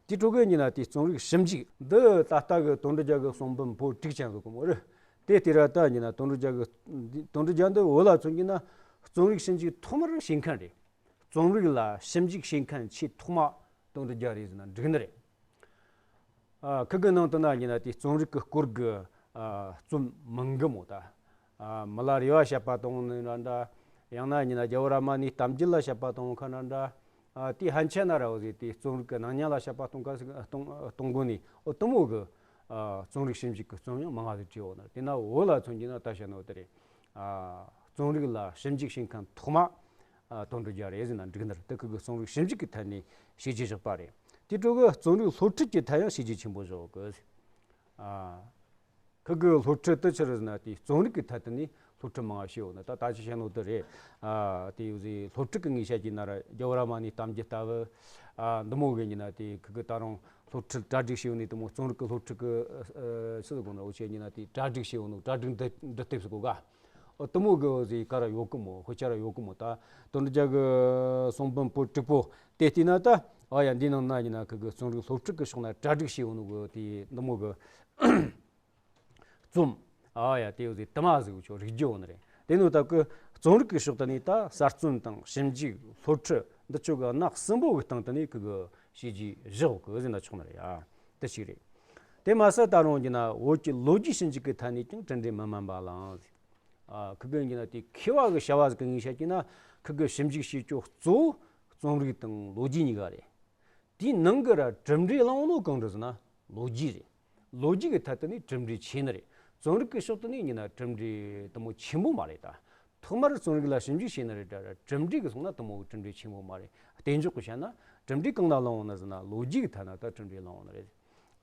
དེ་ཁྲོད་གི་ཡིན་ན་དེ་རྩོམ་རིག་ཞིབ་འཇུག་འདི་ད་ལྟ་གི་དོན་གྲུབ་རྒྱལ་གི་གསུང་འབུམ་པོད་དྲུག་ཅན་ཟིག་གི་མོ་རེད། དེ་དེ་ར་ད་ཡིན་ན་དོན་གྲུབ་རྒྱལ་གི་དོན་གྲུབ་རྒྱལ་འདི་བོད་ལ་མཚོན་གྱི་ན་རྩོམ་རིག་ཞིབ་འཇུག་ཐོག་མར་བྱེད་མཁན་རེད། རྩོམ་རིག་ལ་ཞིབ་འཇུག་བྱེད་མཁན་ཆེས་ཐོག་མ་དོན་གྲུབ་རྒྱལ་རེད་ཟེར་ན་འགྲིག་ནི་རེད། ཨ། ཁུ་གི་ནང་དུ་ན་ཡིན་ན་དེ་རྩོམ་རིག་གི་སྐོར་གི། ཨ། རྩོམ་མང་གི་མོ་ད། ཨ། མི་ལ་རེ་བ་བཤད་པ་དང་ནི་ར་འདྲ། ཡང་ན་ཡིན་ན་རྒྱལ་བོ་རཱ་མ་ནའི་གཏམ་རྒྱུད་ལ་བཤད་པ་དང་ཁ་ན་འདྲ། ཨ། དེ་ཕན་ཆད་ན་ར་འོ་ཟེ་དེ་རྩོམ་རིག་གི་སྣང་བརྙན་ལ་བཤད་པ་གཏོང་ག་ཟིག་གཏོང་གཏོང་དགོས་ནི་འོ་དེ་མོ་གི། ཨ། རྩོམ་རིག་ཞིབ་འཇུག་གི་རྩོམ་ཡང་མང་ང་ཟིག་བྲིས་ཡོད་ནི་རེད། དེ་ན་བོད་ལ་མཚོན་གྱི་ན་ད་བཤད་ནོ་དེ་རེད། ཨ། རྩོམ་རིག་ལ་ཞིབ་འཇུག་བྱེད་མཁན་ཐོག་མ། ཨ། དོན་གྲུབ་རྒྱལ་རེད་ཟེར་ན་འགྲིག་ནི་རེད། དེ་ཁུ་གི་རྩོམ་རིག་ཞིབ་འཇུག་གི་ཐད་ནས་བྱས་རྗེས་བཞག་པ་རེད། དེ་ཁྲོད་གི་རྩོམ་རིག་སློབ་ཁྲིད་ཀྱི་ཐད་ཡང་བྱས་རྗེས་ཆེན་པོ་བཞག་གི། ཨ། ཁུ་གི་སློབ་ཁྲིད་དེ་ཆི་རེད་ཟེར་ན་དེ་རྩོམ་རིག་གི་ཐད་དུ་ནས་སློབ་ཁྲིད་མང་ང་བྱས་ཡོད་ནི་ད་ད་ཅི་བཤད་ནོ་དེ་རེད། ཨ། དེ་ཡོད་ཟེ་སློབ་ཁྲིད་ཀྱི་ངོས་བཤད་ཀྱི་ན་ར་རྒྱལ་བོ་རཱ་མ་ནའི་གཏམ་རྒྱུད་ལྟ་བུ། ཨ། འདི་མོ་གི་ཡིན་ན་དེ་ཁུ་གི་ད་རུང་སློབ་ཁྲིད་གྲ་སྒྲིག་བྱས་ཡོད་ནི་དེ་མོ་རྩོམ་རིག་གི་སློབ་ཁྲིད་གི། ཨ། ཆི་ཟེར་དགོས་ན་འོ་ཆེ་ཡིན་ན་དེ་གྲ་སྒྲིག་བྱས་ཡོད་ནོ་གྲ་སྒྲིག་འབྲི་འབྲི་དེབ་ཟེར་གོ་ག་འོ་དེ་མོ་གི་འོ་ཟེ་ག་ར་ཡོད་གི་མོ། དཔེ་ཆ་ར་ཡོད་གི་མོ། ད་དོན་གྲུབ་རྒྱལ་གི་གསུང་འབུམ་པོད་དྲུག་པོ་དེ་བལྟས་ན་ད། ཨ་ཡ། འདིའི་ནང་ན་ཡིན་ན་ཁུ་གི་རྩོམ་རིག་སློབ་ཁྲིད་གི་ཕྱོགས་ན་གྲ་སྒྲིག་བྱས་ཡོད་ནོ་གི་དེ་འདི་མོ་གི་རྩོམ། ཨ་ཡ། དེ་འོ་ཟེ་དུ་མ་ཟིག་ཆོ་རིག་རྒྱུ་ཡོད་ནི་རེད། དེ་ནོ་ད་གི་རྩོམ་རིག་གི་ཕྱོགས་དེ་ནས་ད་གསར་རྩོམ་དང་ཞིབ་འཇུག་སློབ་ཁྲིད་འདི་ཆོ་གི་གནས་གསུམ་པོ་གི་སྟེང་དེ་ནས་ཁུ་གི་བྱས་རྗེས་བཞག་གི་ཟེར་ན་ཆོག་ནི་རེད་ཡ། དེ་ཞིག་རེད། དེ་མ་ཟད་ད་རུང་ཡིན་ན་བོད་ཀྱི་ལོ་རྒྱུས་ཞིབ་འཇུག་གི་ཐད་ནས་ཀྱང་གྲུབ་འབྲས་མི་དམན་པ་བླངས། ཨ། ཁུ་གི་ཡིན་ན་དེ་མཁས་པ་གི་བྱ་བ་ཟིག་གི་ངོས་བཤད་ཀྱི་ན་ཁུ་གི་ཞིབ་འཇུག་བྱེད་ཕྱོགས་གཙོ་བོ་རྩོམ་རིག་དང་ལོ་རྒྱུས་གཉིས་ཀ་རེད། དེའི་ནང་གི་ར་གྲུབ་འབྲས་བླངས་ནོ་གང་རེད་ཟེར་ན་ལོ་རྒྱུས་རེད། ལོ་རྒྱུས་ཀྱི་ཐད་དུ་ནི་གྲུབ་འབྲས་ཆེ་ནི་རེད། རྩོམ་རིག་གི་ཕྱོགས་དུ་ནི་ཡིན་ན་གྲུབ་འབྲས་དེ་མོ་ཆེན་པོ་མ་རེད་ད། ཐོག་མར་རྩོམ་རིག་ལ་ཞིབ་འཇུག་བྱས་ནི་རེད་ད་ར་གྲུབ་འབྲས་ཀྱི་སོང་ན་དེ་མོ་གྲུབ་འབྲས་ཆེན་པོ་མ་རེད། གཏན་འཇགས་ཀྱི་བཤད་ན་གྲུབ་འབྲས་གང་ན་བླངས་ཡོད་ན་ཟེར་ན་ལོ་རྒྱུས་ཀྱི་ཐད་ན་ད་གྲུབ་འབྲས་བླངས་ཡོད་ནི་རེད།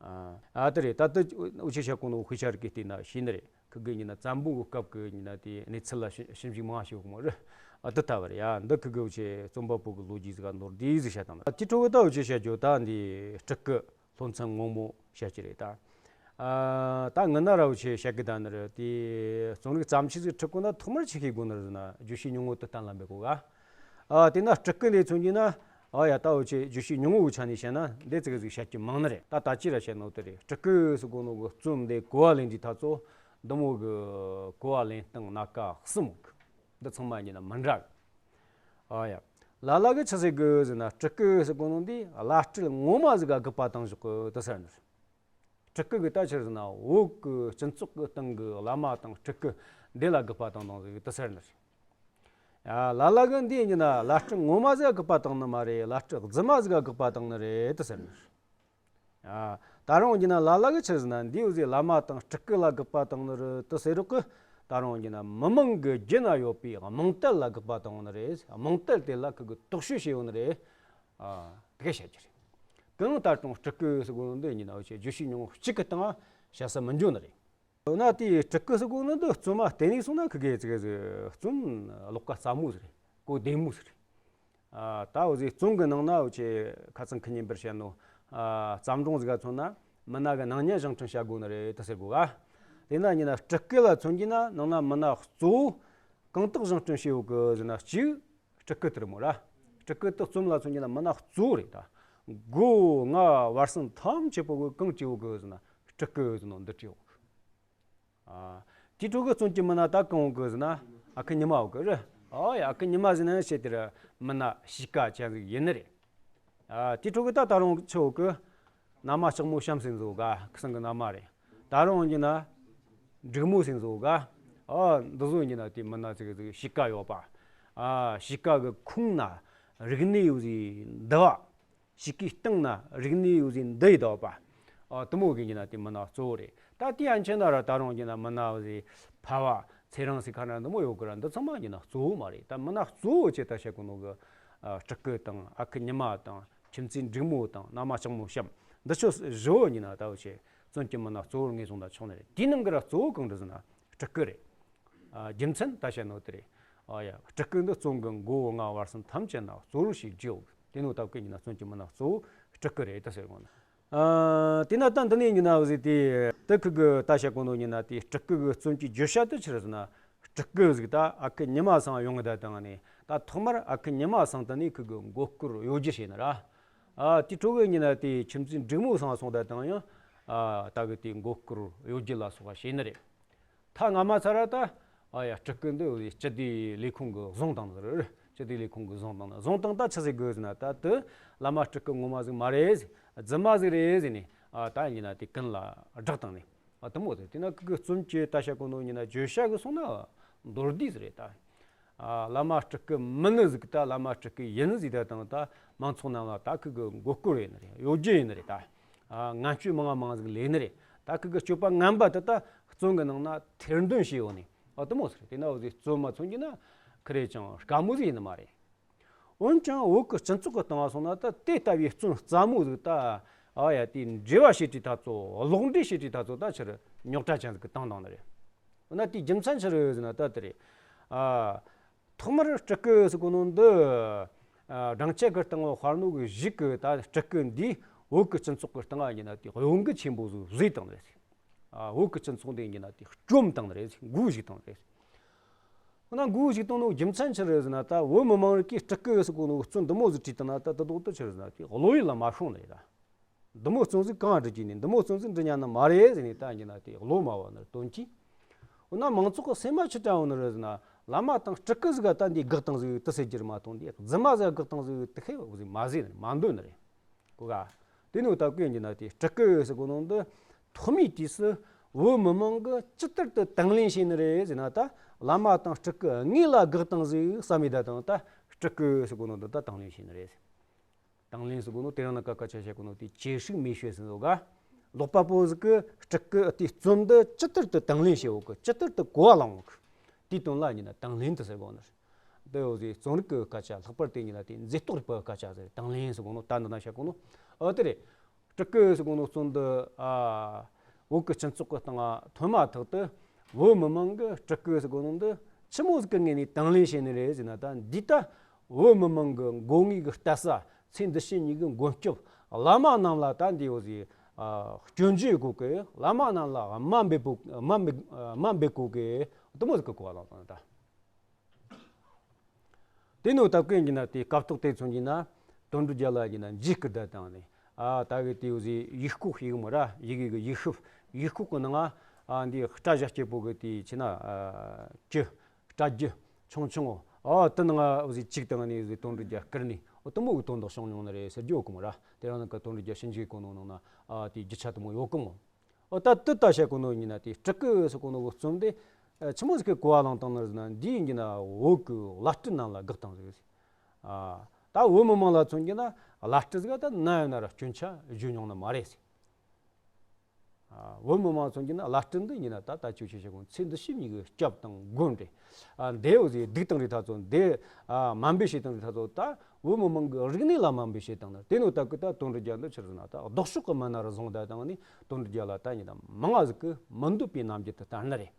ཨ། ཨ། དེ་རེད། ད་ལྟ་འུ་ཆོས་བཤད་གོ་ནོ་དཔེ་ཆ་རིག་གི་བལྟས་ན་ཤེས་ནི་རེད། ཁུ་གི་ཡིན་ན་བཙན་པོ་གི་སྐབས་ཀྱི་ཡིན་ན་དེའི་གནས་ཚུལ་ལ་ཞིབ་ཞིབ་འཇུག་མང་ཞིག་ཡོད་གི་མོ་རེད། ཨ། དེ་ལྟ་བུ་རེད་ཡ། འདི་ཁུ་གི་འུ་ཆོས་རྩོམ་པ་པོ་གི་ལོ་རྒྱུས་ཟིག་ག་ནོར་བསྡུས་ཟིག་བཤད་བཏང་ན། དེ་འཕྲོ་གི་ད་འུ་ཆོས་བཤད་རྒྱུ་ད་འདི་སྤྲུལ་སྐུ་ལྷོ་མཚམས་སྔོན་མོ་བཤད་རྒྱུ་རེད་ད། ཨ། ད་ངི་ན་ར་འུ་ཆོས་བཤད་གི་ད་ནི་རེད། དེ་རྩོམ་རིག་བརྩམས་ཆོས་ཟིག་ཁྲིད་དགོས་ན་ཐོག་མར་ཆི་ཤེས་དགོས་ནི་རེད་ཟེར་ན་བརྗོད་བྱའི་སྙིང་བོ་དེ་གཏན་ལ་འབེབས་དགོས་ག་ཨ། དེ་ན་སྤྲུལ་སྐུ་འདི་མཚོན་གྱི་ན། ཨ་ཡ། ད་འུ་ཆོས་བརྗོད་བྱའི་སྙིང་བོའི་ཆ་ནས་བཤད་ན་འདི་ཙི་གེ་ཟིག་བཤད་རྒྱུ་མང་ནི་རེད། ད་ད་ཅི་ར་བཤད་ནོ་དེ་རེད། སྤྲུལ་སྐུ་ཟེར་གོ་ནོ་གི་རྩོམ་འདི་གོ་བ་ལེན་དུས་ད་ཚོ་འདི་མོ་གི་གོ་བ་ལེན་སྟངས་སྣ་ཁ་གསུམ་ཡོད་གི། འདི་ཚང་མ་ཡིན་ན་མི་འདྲ་གི། ཨ་ཡ། ལ་ལ་གི་ཆི་ཟེར་གི་ཟེར་ན་སྤྲུལ་སྐུ་ཟེར་གོ་ནོ་འདི་བླ་སྤྲུལ་ངོ་མ་ཟིག་ག་སྒུག་པ་བཏང་བཞག་གི་དེ་ཟེར་ནི་རེད། སྤྲུལ་སྐུ་གི་ད་ཆི་ཟེར་ན་བོད་ཀྱི་སྤྱི་ཚོགས་ཀྱི་སྟེང་གི་བླ་མ་དང་སྤྲུལ་སྐུ་འདི་ལ་སྒུག་པ་བཏང་བཏང་ཟིག་དེ་ཟེར་ནི་རེད། ཡ། ལ་ལ་གི་འདི་ཡིན་ན་བླ་སྤྲུལ་ངོ་མ་ཟིག་ག་སྒུག་པ་བཏང་ནི་མ་རེད། བླ་སྤྲུལ་རྫུན་མ་ཟིག་ག་སྒུག་པ་བཏང་ནི་རེད་དེ་ཟེར་ནི་རེད། ཡ། ད་རུང་ཡིན་ན་ལ་ལ་གི་ཆི་ཟེར་ན་འདི་འུ་ཟིག་བླ་མ་དང་སྤྲུལ་སྐུ་ལ་སྒུག་པ་བཏང་ནི་རེད་དེ་ཟེར་རོགས་གི། ད་རུང་ཡིན་ན་མི་མང་གི་རྒྱུད་ན་ཡོད་པའི་རྨོངས་དད་ལ་སྒུག་པ་བཏང་ནི་རེད། རྨོངས་དད་དེ་ལ་ཁུ་གི་དོགས་གཅོད་བྱས་ཡོད་ནི་རེད། ཨ། དེ་ག་བཤད་རྒྱུ་རེད། གང་ལྟར་ཀྱང་སྤྲུལ་སྐུ་ཟེར་གོ་ནོ་འདི་ཡིན་ན་འུ་ཆོས་བརྗོད་བྱའི་སྙིང་བོ་གཅིག་གི་སྟེང་བཤད་ས་མི་འཇོན་ནི་རེད། འོ་ན་དེའི་སྤྲུལ་སྐུ་ཟེར་གོ་ནོ་འདི་རྩོམ་མ་བལྟས་ནས་སོང་ན་ཁུ་གེ་ཙི་གེ་ཟིག་རྩོམ་ཀློག་ག་སླ་མོ་ཟིག་རེད། གོ་བདེ་མོ་ཟིག་རེད། ཨ། ད་འུ་ཟིག་རྩོམ་གི་ནང་ན་འུ་ཆོས་ཁ་སང་ཁུ་ཉིན་པར་བཤད་ནོ། ཨ། བརྩམས་སྒྲུང་ཟིག་ག་མཚོན་ན་མི་སྣ་གི་སྣང་བརྙན་བཞེངས་སྐྲུན་བྱ་དགོས་ནི་རེད་དེ་ཟེར་གོ་ག་དེས་ན་ཡིན་ན་སྤྲུལ་སྐུ་ལ་མཚོན་གྱི་ན་ནང་ན་མི་སྣ་གཙོ་བོ་གང་དག་བཞེངས་སྐྲུན་བྱས་ཡོད་གི་ཟེར་ན། གཅིག་སྤྲུལ་སྐུ་དེ་རེད་མོ་ར། སྤྲུལ་སྐུ་དེ་རྩོམ་ལ་མཚོན་གྱི་ན་མི་སྣ་གཙོ་བོ་རེད་ད། མགོ་རྔ་བར་གསེང་ཐམས་ཅད་པོ་གི་གང་བྲིས་ཡོད་གི་ཟེར་ན། སྤྲུལ་སྐུ་ཟེར་ནོ་འདི་བྲིས་ཡོད་གི། ཨ། དེའི་ཁྲོད་ཀྱི་རྩོམ་གྱི་མི་སྣ་ད་གང་ཡོད་གི་ཟེར་ན། ཨ་ཁུ་ཉི་མ་ཡོད་གི་རེད། ཨོ་ཡ། ཨ་ཁུ་ཉི་མ་ཟེར་ན་ཆེ་དེར་མི་སྣ་གཤིས་ཀ་ཅན་ཟིག་ཡིན་ནི་རེད། ཨ། དེའི་ཁྲོད་ཀྱི་ད་ད་རུང་ཆི་ཡོད་གི། ན་མ་ལྕགས་མོ་བྱམས་ཟེར་ནོ་ག་ཁུ་སང་གི་ན་མ་རེད། ད་རུང་ཡིན་ན་འབྲུག་མོ་ཟེར་ནོ་ག་ཨ། འདི་ཚོ་ཡིན་ན་དེ་མི་སྣ་ཅིག་ཅིག་གཤིས་ཀ་ཡོད་པ། ཨ། གཤིས་ཀ་གི་ཁོངས་ན་རིག་གནས་ཡོད་ཟེར་འདི་བ། གཤིས་ཀའི་སྟེང་ན་རིག་གནས་ཡོད་ཟེར་འདི་ཡི་དོགས་པ། ཨ། དེ་མོ་གི་ཡིན་ན་དེ་མི་སྣ་གཙོ་བོ་རེད། ད་དེ་ཡན་ཆད་ན་ར་ད་རུང་ཡིན་ན་མི་སྣ་ཟེར་ཕ་བ་ཚེ་རིང་ཟེར་ཁ་ན་འདི་མོ་ཡོད་གི་ར། འདི་ཚང་མ་ཡིན་ན་གཙོ་བོ་མ་རེད། ད་མི་སྣ་གཙོ་བོ་ཆེ་ད་བཤད་གོ་ནོ་གི། ཨ། སྤྲུལ་སྐུ་དང་ཨ་ཁུ་ཉི་མ་དང་ཁྱིམ་མཚེས་འབྲུག་མོ་དང་ན་མ་ལྕགས་མོ་བྱམས། འདི་ཆོ་བཞི་བོ་ཡིན་ན་ད་བོ་ཆེ་རྩོམ་གྱི་མི་སྣ་གཙོ་བོར་ངོས་བཟུང་ད་ཆོག་ནི་རེད། དེའི་ནང་གི་ར་གཙོ་བོ་གང་རེད་ཟེར་ན་སྤྲུལ་སྐུ་རེད། ཨ། རྒྱུ་མཚན་ད་བཤད་ནོ་དེ་རེད། ཨ་ཡ། སྤྲུལ་སྐུ་འདི་རྩོམ་གི་མགོ་བོ་རྔ་བར་གསེང་ཐམས་ཅད་ན་གཙོ་བོར་ཞིག་བརྗོད། དེ་ནོ་སྟབས་ཀྱིས་ཡིན་ན་རྩོམ་གྱི་མི་སྣ་གཙོ་བོ་སྤྲུལ་སྐུ་རེད་ད་ཟེར་གོ་ན། ཨ། དེ་ན་ད་འདི་ནས་ཡིན་ན་བཟི་དེ་དེ་ཁུ་གི་ད་བཤད་གོ་ནོ་ཡིན་ན་དེ་སྤྲུལ་སྐུ་གི་རྩོམ་གྱི་བརྗོད་བྱ་དེ་ཆི་རེད་ཟེར་ན། སྤྲུལ་སྐུ་ཟིག་ད་ཨ་ཁུ་ཉི་མ་སང་ཡོང་གི་ད་དང་ནི་ད་ཐོག་མར་ཨ་ཁུ་ཉི་མ་སང་དེ་ནི་ཁུ་གི་མགོ་སྐོར་གཡོ་སྒྱུ་བྱས་ནི་ར། ཨ། དེ་ཁྲོད་གི་ཡིན་ན་དེ་ཁྱིམ་མཚེས་འབྲུག་མོ་སང་སོང་ད་དང་ཡང་། ཨ། ད་གི་དེ་མགོ་སྐོར་གཡོ་སྒྱུ་ལ་སོགས་པ་བྱས་ནི་རེད། ཐ་སྔ་མ་ཚར་ར་ད། ཨ་ཡ། སྤྲུལ་སྐུ་འདི་སྤྱི་བདེའི་ལས་ཁུངས་ཀྱིས་བཟུང་བཏང་ནི་རེད། སྤྱི་བདེའི་ལས་ཁུངས་ཀྱིས་བཟུང་བཏང་ནི། བཟུང་བཏང་ད་ཆི་ཟེར་དགོས་ཟེར་ན། ད་དེ་བླ་མ་སྤྲུལ་སྐུ་ངོ་མ་ཟིག་མ་རེད། རྫུན་མ་ཟིག་རེད་ཟེར་ནས། ཨ། ད་ཡིན་ན་དེ་ཀུན་ལ་བསྒྲགས་བཏང་ནས། ཨ། དེ་མོ་ཟེར། དེ་ན་ཁུ་གི་རྩོམ་གྱི་ད་བཤད་གོ་ནོ་ཡིན་ན་བརྗོད་བྱ་གི་སོང་ན་མདོར་བསྡུས་ཟིག་རེད་ད། ཨ། བླ་མ་སྤྲུལ་སྐུ་མིན་ནི་ཟིག་ད་བླ་མ་སྤྲུལ་སྐུ་ཡིན་ནི་ཟིག་ད་དང་ད་མང་ཚོགས་རྣམས་ལ་ད་ཁུ་གི་མགོ་སྐོར་ཡིན་ནི་རེད། གཡོ་སྒྱུ་ཡིན་ནི་རེད་ད། ཨ། ངན་སྤྱོད་མང་ང་མང་ཟིག་ལས་ནི་རེད། ད་ཁུ་གི་སྤྱོད་པ་ངན་པ་དེ་ད་རྩོམ་གི་ནང་ན་ཐེར་འདོན་བྱས་ཡོད་ནི། ཨ། དེ་མོ་ཟིག་རེད། དེ་ན་འོ་ཟིག་རྩོམ་མ་མཚོན་གྱི་ན་ཁི་རེ་ཅང་དཀའ་མོ་ཟིག་ཡིན་ནི་མ་རེད། འོན་ཀྱང་བོད་ཀྱི་སྤྱི་ཚོགས་ཀྱི་སྟེང་ང་སོང་ན་ད་དེ་ལྟ་བུའི་རྩོམ་རྩ་མོ་ཟིག་ད། ཨ་ཡ། དེ་འགྲེལ་བ་བྱེད་དུས་ད་ཚོ་ཀློག་འགྲེལ་བྱེད་དུས་ད་ཚོ་ད་ཕྱིར་རྙོག་དྲ་ཅན་ཟིག་གི་བཏང་བཏང་ནི་རེད། འོ་ན་དེའི་རྒྱུ་མཚན་ཆི་རེད་ཟེར་ན་ད་དེ་རེད། ཨ། ཐོག་མར་སྤྲུལ་སྐུ་ཟེར་གོ་ནོ་འདི། ཨ། སྦྲང་ཆར་གྱི་སྟེང་ང་དཔར་ནོ་གི་གཞུག་གི་ད་སྤྲུལ་སྐུ་འདིས་བོད་ཀྱི་སྤྱི་ཚོགས་ཀྱི་སྟེང་ང་ཡིན་ན་དེ་གཡོ་འགུལ་ཆེན་པོ་ཟིག་བཟོས་བཏང་ནི་རེད། ཨ། བོད་ཀྱི་སྤྱི་ཚོགས་འདི་ཡིན་ན་དེ་བཅོམ་བཏང་ནི་རེད། མགོ་གཞུས་བཏང་ནི་རེད། འོ་ན་མགོ་གཞུས་བཏང་ནོ་རྒྱུ་མཚན་ཆི་རེད་ཟེར་ན། ད་བོད་མི་མང་གིས་སྤྲུལ་སྐུ་ཟེར་གོ་ནོ་རྩོམ་འདི་མོ་ཟིག་བྲིས་བཏང་ན་ད་དེ་དོག་ཏུ་ཆི་རེད་ཟེར་ན་དེ་བློ་ཡུལ་ལ་མ་ཤོང་ནི་རེད་ད། འདི་མོ་རྩོམ་ཟིག་གང་འབྲི་རྒྱུ་ནི། འདི་མོ་རྩོམ་ཟིག་འབྲི་ཉན་ནི་མ་རེད་ཟེར་ནས་ད་ཡིན་ན་དེ་བློ་མ་བབ་ནི་རེད་དོན་གྱིས། འོ་ན་མང་ཚོགས་ཀྱི་སེམས་མ་ཆི་དྲན་འོང་ནི་རེད་ཟེར་ན། བླ་མ་དང་སྤྲུལ་སྐུ་ཟིག་ག་ད་འདི་དགག་བཏང་ཟིག་དེ་ཟེར་རྒྱུ་རེད་མ་གཏོགས། འདི་རྫུན་མ་ཟིག་ག་དགག་བཏང་ཟིག་དེ་ཁེ་ཟིག་མ་ཟེར་ནི་མ་འདོད་ནི་རེད། གོ་ག་དེ་ནི་ད་ཀུན་གྱི་ན་དེ་སྤྲུལ་སྐུ་ཟེར་གོ་ནོ་འདི་ཐོག་མའི་དུས་སུ་བོད་མི་མང་གིས་ཇི་ལྟར་དུ་དང་ལེན་བྱས་ནི་རེད་ཟེར་ན། ད་བླ་མ་དང་སྤྲུལ་སྐུ་དངོས་ལ་དགག་བཏང་ཟིག་བསམ་མི་ད་དང་། ད་སྤྲུལ་སྐུ་ཟེར་གོ་ནོ་འདི་ད་དང་ལེན་བྱས་ནི་རེད། དང་ལེན་ཟེར་གོ་ནོ་དེ་རིང་ནངས་ཀ་སྐད་ཆ་བཤད་གོ་ནོ་དེ་བཅོས་སྒྲིག་མེད་བྱས་ཟེར་ནོ་ག་ཀློག་པ་པོ་ཟིག་གིས་སྤྲུལ་སྐུ་དེའི་རྩོམ་འདི་ཇི་ལྟར་དུ་དང་ལེན་བྱེད་འོ་གི། ཇི་ལྟར་དུ་གོ་བ་བླངས་འོ་གི། དེའི་དོན་ལ་ཡིན་ན་དང་ལེན་དུ་ཟེར་གོ་ནི་རེད། འདི་འོ་ཟིག་རྩོམ་རིག་གི་སྐད་ཆ། ལྷག་པར་དེ་ཡིན་ན་དེ་མཛེས་རྟོག་རིག་པའི་སྐད་ཆ་ཟེར། དང་ལེན་ཟེར་གོ་ནོ་ད་འདི་ན་བཤད་གོ་ནོ་འོ་དེ་རེད། སྤྲུལ་སྐུ་ཟེར་གོ་ནོ་རྩོམ་འདི། ཨ། བོད་ཀྱི་སྤྱི་ཚོགས་ཀྱི་སྟེང་ང་ཐོན་མ་ཐག་ཏུ་བོད་མི་མང་གིས་སྤྲུལ་སྐུ་ཟེར་གོ་ནོ་འདི་ཆི་མོ་ཟིག་གི་ངོས་ནས་དང་ལེན་བྱས་ནི་རེད་ཟེར་ན། ད་འདི་ད་བོད་མི་མང་གི་མགོ་རྔུལ་གྱི་ལྟ་ས། ཚེ་འདི་ཕྱི་གཉིས་ཀྱི་མགོན་སྐྱབས། བླ་མ་རྣམས་ལ་ད་འདི་འོ་ཟིག་ཨ། སྐྱོན་བརྗོད་དགོས་གི། བླ་མ་རྣམས་ལ་དམའ་འབེབས་དགོས། དམའ་འབེབས། དམའ་འབེབས་དགོས་གི། དེ་མོ་ཟིག་གི་གོ་བ་བླངས་བཏང་ད། དེ་ནོ་ད་ཀུན་གྱི་ན་དེ་སྐབས་ཐོག་དེ་མཚོན་གྱི་ན་དོན་གྲུབ་རྒྱལ་ལ་གྱི་ན་འཇིགས་སྐུལ་བསྡད་བཏང་ནས། ཨ། ད་གི་དེ་འོ་ཟིག་ཡིག་སྐོགས་ཤིག་མོ་ར། ཡི་གེ་གི་ཡིག་ཤུབས། ཡིག་སྐོགས་གི་ནང་ང་། ཨ། འདི་སྐྲ་བཞར་སྐྱེས་པོ་གི་དེ་ཆི་ན། ཨ། ཀྱི། སྐྲ་རྒྱུ་ཆུང་ཆུང་འོ། ཨ། དེ་ནང་ང་འོ་ཟིག་བཅུག་བཏང་ནས་འོ་ཟིག་དོན་གྲུབ་རྒྱལ་བསྐུལ་ནས། འོ་དེ་མོ་གི་དོན་དག་བྱུང་མྱོང་ནི་རེད་ཟེར་རྒྱུ་ཡོད་གི་མོ་ར། དེ་རིང་ནངས་ཀ་དོན་གྲུབ་རྒྱལ་ཞིབ་འཇུག་གི་ནང་ན། ཨ། དེའི་རྒྱུ་ཆ་དེ་མོ་ཡོད་གི་མོ། འོ་ད་དེ་ད་བཤད་གོ་ནོ་ཡིན་ན་དེ་སྤྲུལ་སྐུ་ཟེར་གོ་ནོ་གི་རྩོམ་དེ་ཆི་མོ་ཟིག་གི་གོ་བ་བླངས་བཏང་ནི་རེད་ཟེར་ན། འདི་ཡིན་གྱི་ན་བོད་ཀྱི་བླ་སྤྲུལ་རྣམས་ལ་དགག་བཏང་ཟིག་ཨ། ད་བོད་མི་མང་ལ་མཚོན་གྱི་ན་བླ་སྤྲུལ་ཟིག་ད་ན་ཡོད་ན་ར་སྐྱོན་ཆ་བརྗོད་མྱོང་ནི་མ་རེད་ཟེར། ཨ། བོད་མི་མང་མཚོན་གྱི་ན་བླ་སྤྲུལ་འདི་ཡིན་ན་ད་ལྟ་ཁྱོད་ཆོས་བཤད་གོ་ཚེ་འདི་ཕྱི་གཉིས་ཀྱི་སྐྱབས་དང་མགོན་རེད། ཨ། འདི་འོ་ཟིག་སྡིག་བཏང་རེད་ད་ཚོ། འདི། ཨ། དམའ་འབེབས་བྱེད་བཏང་རེད་ད་ཚོ། ད་བོད་མི་མང་གི་རིག་གནས་ལ་དམའ་འབེབས་བྱེད་བཏང་ནི། དེ་ནོ་ད་གི་ད་དོན་གྲུབ་རྒྱལ་འདི་ཆི་རེད་ཟེར་ན། ད་ལྡོག་ཕྱོགས་ཀྱི་མི་སྣ་རུ་བཟུང་བསྡད་བཏང་ནས་དོན་གྲུབ་རྒྱལ་ལ་ད་ཡིན་ན་མང་ང་ཟིག་གིས་མི་འདོད་པའི་རྣམ་འགྱུར་དེ་བསྟན་ནི་རེད།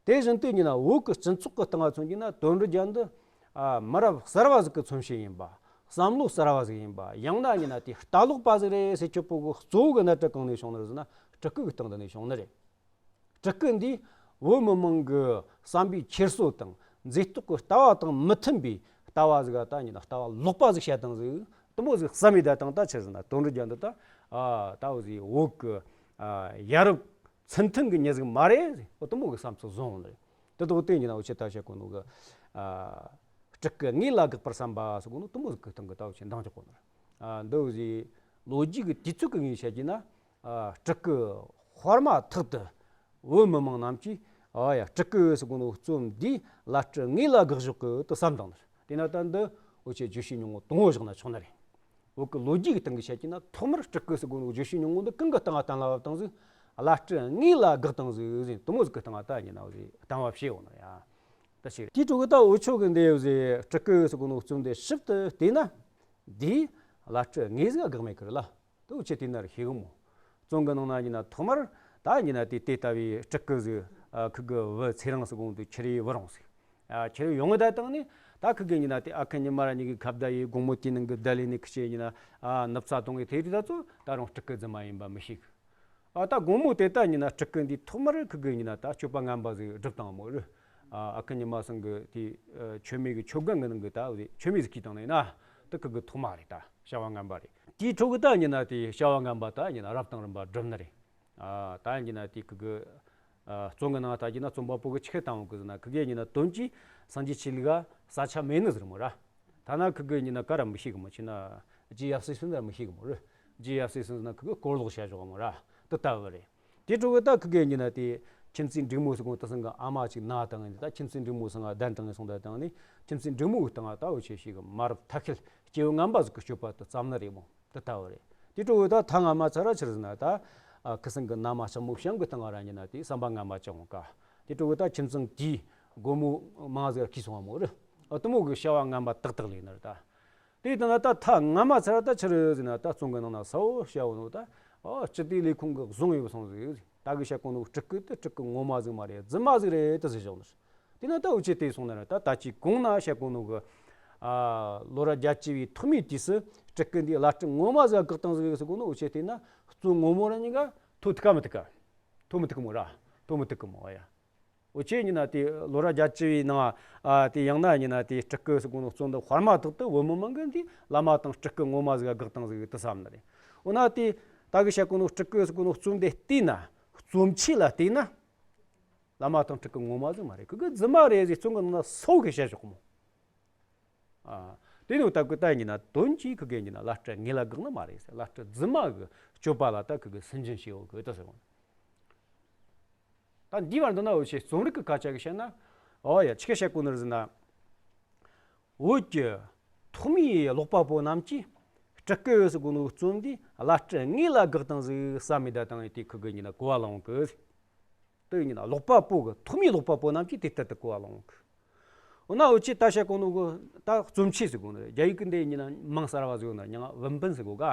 དེ་བཞིན་དུ་ཡིན་ན་བོད་ཀྱི་སྤྱི་ཚོགས་ཀྱི་སྟེང་ང་མཚོན་གྱི་ན་དོན་གྲུབ་རྒྱལ་འདི། ཨ། མི་རབས་གསར་བ་ཟིག་གི་མཚོན་བྱེད་ཡིན་པ། བསམ་བློ་གསར་བ་ཟིག་ཡིན་པ། ཡང་ན་ཡིན་ན་དེ་ལྟ་ལོག་པ་ཟིག་རེད་ཟེར་རྒྱུ་བོ་གི་གཙོ་བོ་གི་གནད་དོན་གང་ནས་བྱུང་ནི་རེད་ཟེར་ན། སྤྲུལ་སྐུ་གི་སྟེང་དེ་ནས་བྱུང་ནི་རེད། སྤྲུལ་སྐུ་འདིས་བོད་མི་མང་གི་བསམ་པའི་འཁྱེར་སོ་དང་མཛེས་རྟོག་གི་ལྟ་བ་དང་མི་མཐུན་པའི་ལྟ་བ་ཟིག་ད་ཡིན་ན་ལྟ་བ་ལོག་པ་ཟིག་བཤད་བཏང་ཟིག་དུ་མོ་ཟིག་བསམ་མེད་ད་དང་ད་ཆི་ཟིག་ན་དོན་རིག་རྒྱ་འདི་ད་ཨ་ད་བོ་ཟིག་བོད་གི་ཨ་ཡ་རབས་ཚུལ་མཐུན་གི་མྱི་ཟིག་མ་རེད་ཟིག་འོ་དུ་མོ་གི་བསམ་ཚུལ་བཟུང་ནི་རེད། དེ་དོག་དེ་ཡིན་ན་འོ་ཆེ་ད་བཤད་གོ་ནོ་གི་ཨ་སྤྲུལ་སྐུ་དངོས་ལ་དགག་པར་བསམ་པ་ཟེར་གོ་ནོ་དུ་མོ་ཟིག་གི་སྟེང་གི་ད་འོ་ཆེ་འདང་རྒྱག་གོ་ནི་རེད། ཨ་འདི་བོ་ཟིག་ལོ་རྒྱུས་གི་དུས་ཚོད་གི་ངོས་བཤད་ཀྱི་ན། ཨ་སྤྲུལ་སྐུ་དཔར་མ་ཐག་ཏུ་བོད་མི་མང་རྣམས་ཀྱིས་ཨ་ཡ་སྤྲུལ་སྐུ་ཟེར་གོ་ནོ་རྩོམ་འདིས་བླ་སྤྲུལ་དངོས་ལ་དགག་བཞག་གི་དུ་བསམ་དང་ནི། དེ་ན་ད་འདི་འུ་ཆོས་བརྗོད་བྱའི་སྙིང་པོ་དང་པོ་བཞག་ན་ཆོག་ནི་རེད། བོད་ཀྱི་ལོ་རྒྱུས་ཀྱི་སྟེང་གི་བཤད་ཀྱི་ན་ཐོག་མར་སྤྲུལ་སྐུ་ཟེར་གོ་ནོ་བརྗོད་བྱའི་སྙིང་པོ་འདི་གང་གི་སྟེང་ང་གཏན་ལ་ཕབ་བཏང་ཟིག་བླ་སྤྲུལ་དངོས་ལ་དགག་བཏང་ཟིག་ཟེར་དུ་མོ་ཟིག་གི་སྟེང་ང་ད་ཡིན་ན་འུ་ཟིག་གཏན་ཕབ་བྱས་ཡོང་ནི་རེད། ད་ཞིག་རེད། དེའི་འཕྲོ་གི་ད་འུ་ཆོ་གི་འདི་འུ་ཟིག་སྤྲུལ་སྐུ་ཟེར་གོ་ནོ་རྩོམ་འདི་ཞིབ་ཏུ་བལྟས་ན། འདིས་བླ་སྤྲུལ་དངོས་ཟིག་དགག་མེད་ཀི་རེད་ལ། དེ་འུ་ཆོས་དེ་ནར་ཤེས་གི་མོ། རྩོམ་གི་ནང་ན་ཡིན་ན་ཐོག་མར་ད་ཡིན་ན་དེ་དེ་ལྟ་བུའི་སྤྲུལ་སྐུ་ཟིག་ཨ་ཁུ་གི་བུ་ཚེ་རིང་ཟེར་གོ་ནོ་དེ་ཁྱེར་ཡི་བུད་རུང་ཟིག་ཨ་ཁྱེར་ཡོང་གི་ད་བཏང་ནས་ད་ཁུ་གི་ཡིན་ན་དེ་ཨ་ཁུ་ཉི་མ་ར་གཉིས་གི་ཁ་བརྡ་ཡི་དགོང་མོ་དེའི་ནང་གི་བརྡ་ལས་ནས་ཁུ་ཆེ་ཡིན་ན་ཨ་ནུབ་ཚ་གཏོང་གི་དེ་རིགས་ད་ཚོ་ད་རུང་སྤྲུལ་སྐུ་རྫུན་མ་ཡིན་པ་མི་ཤེས་གི་ཨ་ད་དགོང་མོ་དེ་ད་ཡིན་ན་སྤྲུལ་སྐུ་འདིས་ཐོག་མར་ཁུ་གི་ཡིན་ན་ད་སྤྱོད་པ་ངན་པ་ཟིག་སྒྲུབ་བཏང་མོ་རེད། ཨ་ཨ་ཁུ་ཉི་མ་ཚང་གི་དེ་ཨ་མཆོད་མེ་གི་མཆོད་སྒང་གི་ནང་གི་ད་འུ་ཟིག་མཆོད་མེ་ཟིག་བསྐྱིས་བཏང་ནི་ཡིན་ན་དེ་ཁུ་གི་ཐོག་མ་རེད། ད་བྱ་བ་ངན་པ་རེད། དེའི་འཕྲོ་གི་ད་ཡིན་ན་དེ་བྱ་བ་ངན་པ་ད་ཡིན་ན་རབ་དང་རིམ་པ་བསྒྲུབས་ནི་རེད། ཨ་ད་ཡིན་ན་དེ་ཁུ་གི་ཨ་རྩོམ་གི་ནང་ད་ཡིན་ན་རྩོམ་པ་པོ་གི་ཆི་ཁེ་བཏང་བ་གི་ཟེར་ན་ཁུ་གི་ཡིན་ན་དོན་གྱིས་སངས་རྒྱས་ཆོས་ལུགས་ས་ཆ་མེད་ནི་ཟེར་མོ་ར། ཐ་ན་ཁུ་གི་ཡིན་ན་ག་ར་མི་ཤེས་གི་མོ་ཆི་ན་རྗེ་ཡབ་སྲས་ཟེར་ན་མི་ཤེས་གི་མོ་རེད། རྗེ་ཡབ་སྲས་ཟེར་ན་ཁུ་གི་སྐོར་ལོག་བྱ་ཞོག་མོ་ར་དེ་ལྟ་བུ་རེད། དེ་འཕྲོ་གི་ད་ཁུ་གི་ཡིན་ན་དེ་ཁྱིམ་མཚེས་འབྲིང་མོ་ཟེར་གོ་དེ་སང་གི་ཨ་མ་ཅིག་ན་བཏང་ཡིན་ད་ཁྱིམ་མཚེས་འབྲིང་མོ་སང་ང་གདན་དྲངས་ཡིན་སོང་ད་བཏང་ནི་ཁྱིམ་མཚེས་འབྲིང་མོ་གི་སྟེང་ང་ད་འུ་ཆོས་ཤེས་གི་མ་རབས་ཐ་ཤལ་སྐྱེ་བོ་ངན་པ་ཟིག་གི་སྤྱོད་པ་དེ་བརྩམས་ནི་རེད་མོ། དེ་ལྟ་བུ་རེད། དེ་འཕྲོ་བོ་ད་ཐ་ང་མ་ཚར་ར་ཆི་རེད་ཟེར་ན་ད་ཨ་ཁུ་སང་གི་ན་མ་ཞག་མོ་བཤམ་གི་སྟེང་ང་ར་ཡིན་ན་དེ་བསམ་པ་ངན་པ་ཅི་འོང་ག་དེ་འཕྲོ་བོ་ད་ཁྱིམ་ཚང་དེའི་སྒོ་མོ་མང་ཟིག་ར་ཁུས་སོང་བ་མོ་རེད། ཨ་དུ་མོ་གི་བྱ་བ་ངན་པ་ཏག་ཏག་ལས་ནི་རེད་ད། དེ་ལྟ་ན་ད་ཐ་ང་མ་ཚར་ར་ད་ཆི་རེད་ཟེར་ན་ད་རྩོམ་གི་ནང་ན་ས་བོ་བྱ་བོ་ནོ་ད་ཨ་སྤྱི་བདེ་ལས་ཁུངས་གི་བཟུང་ཡོད་སོང་ཟིག་ད་གི་བཤད་གོ་ནོ་སྤྲུལ་སྐུ་དེ་སྤྲུལ་སྐུ་ངོ་མ་ཟིག་མ་རེད། རྫུན་མ་ཟིག་རེད་དེ་ཟེར་བཞག་ནི། དེ་ན་ད་འུ་ཆོས་དེ་སོང་ན་ར་ད་ད་ཅི་གོང་ན་བཤད་གོ་ནོ་གི་ཨ་ལོ་རབས་བརྒྱད་ཅུ་བའི་ཐོག་མའི་དུས་སུ་སྤྲུལ་སྐུ་འདིས་བླ་སྤྲུལ་ངོ་མ་ཟིག་བཀག་བཏང་ཟིག་ཟེར་གོ་ནོ་འུ་ཆོས་དེ་ན་གཙོ་ངོ་མོ་ར་གཉིས་ཀ་ཐོ་ཐུག་ག་མི་ཐུག་ག་ཐོ་མི་ཐུག་གི་མོ་ར་ཐོ་མི་ཐུག་གི་མོ་ཨ་ཡ། འུ་ཆོས་ཉིན་ན་དེ་ལོ་རབས་བརྒྱད་ཅུ་བའི་ནང་ཨ་དེ་ཡང་ན་ཉིན་ན་དེ་སྤྲུལ་སྐུ་ཟེར་གོ་ནོ་གཙོ་འདི་དཔར་མ་ཐག་ཏུ་བོད་མི་མང་གི་འདི་བླ་མ་དང་སྤྲུལ་སྐུ་ངོ་མ་ཟིག་བཀག་བཏང་ཟིག་དུ་བསམ་ནི་རེད། འོ་ན་དེ་ད་གི་བཤད་གོ་ནོ་སྤྲུལ་སྐུ་ཟེར་གོ་ནོ་གཙོ་འདི་བལྟས་ན་རྩོམ་ཆོས་ལ་བལྟས་ན། བླ་མ་དང་སྤྲུལ་སྐུ་ངོ་མ་ཟིག་མ་རེད། ཁུ་གི་རྫུན་མ་རེད་ཟེར་རྩོམ་གི་ནང་ན་སོ་གི་བཤད་ཆོག་གི་མོ། ཨ། དེ་ནི་ད་ཁུ་ད་ཡིན་ན་དོན་གྱིས་ཁུ་གི་ཡིན་ན་བླ་སྤྲུལ་ངེས་ལ་དགག་ནི་མ་རེད་ཟེར། བླ་སྤྲུལ་རྫུན་མ་གི་སྤྱོད་པ་ལ་ད་ཁུ་གི་སུན་འབྱིན་བྱེད་འོ་གི་ད་ཟེར་གོ། ད་འདི་བར་འདི་ན་འུ་ཆོས་རྩོམ་རིག་གི་སྐད་ཆ་གི་བཤད་ན། ཨོ་ཡ་ཆི་གི་བཤད་གོ་ནི་རེད་ཟེར་ན། བོད་ཀྱི་ཐོག་མའི་ཀློག་པ་པོ་རྣམས་ཀྱིས་སྤྲུལ་སྐུ་ཟེར་གོ་ནོ་རྩོམ་འདི་བླ་སྤྲུལ་ངེས་ལ་དགག་བཏང་ཟིག་བསམ་མི་ད་བཏང་ཡོད་དེ་ཁུ་གི་ཡིན་ན་གོ་བ་ལོང་གི། དེ་ཡིན་ན་ཀློག་པ་པོ་གི་ཐོག་མའི་ཀློག་པ་པོ་རྣམས་ཀྱིས་དེ་ལྟར་དུ་གོ་བ་ལོང་གི། འོ་ན་འུ་ཆོས་ད་བཤད་གོ་ནོ་གི་ད་རྩོམ་ཆོས་ཟེར་གོ་ནི་རེད། རྒྱ་ཡིག་གི་འདི་ཡིན་ན་མིང་གསར་བ་ཟེར་གོ་ནི་རེད། མིང་ང་文本ཟེར་གོ་ག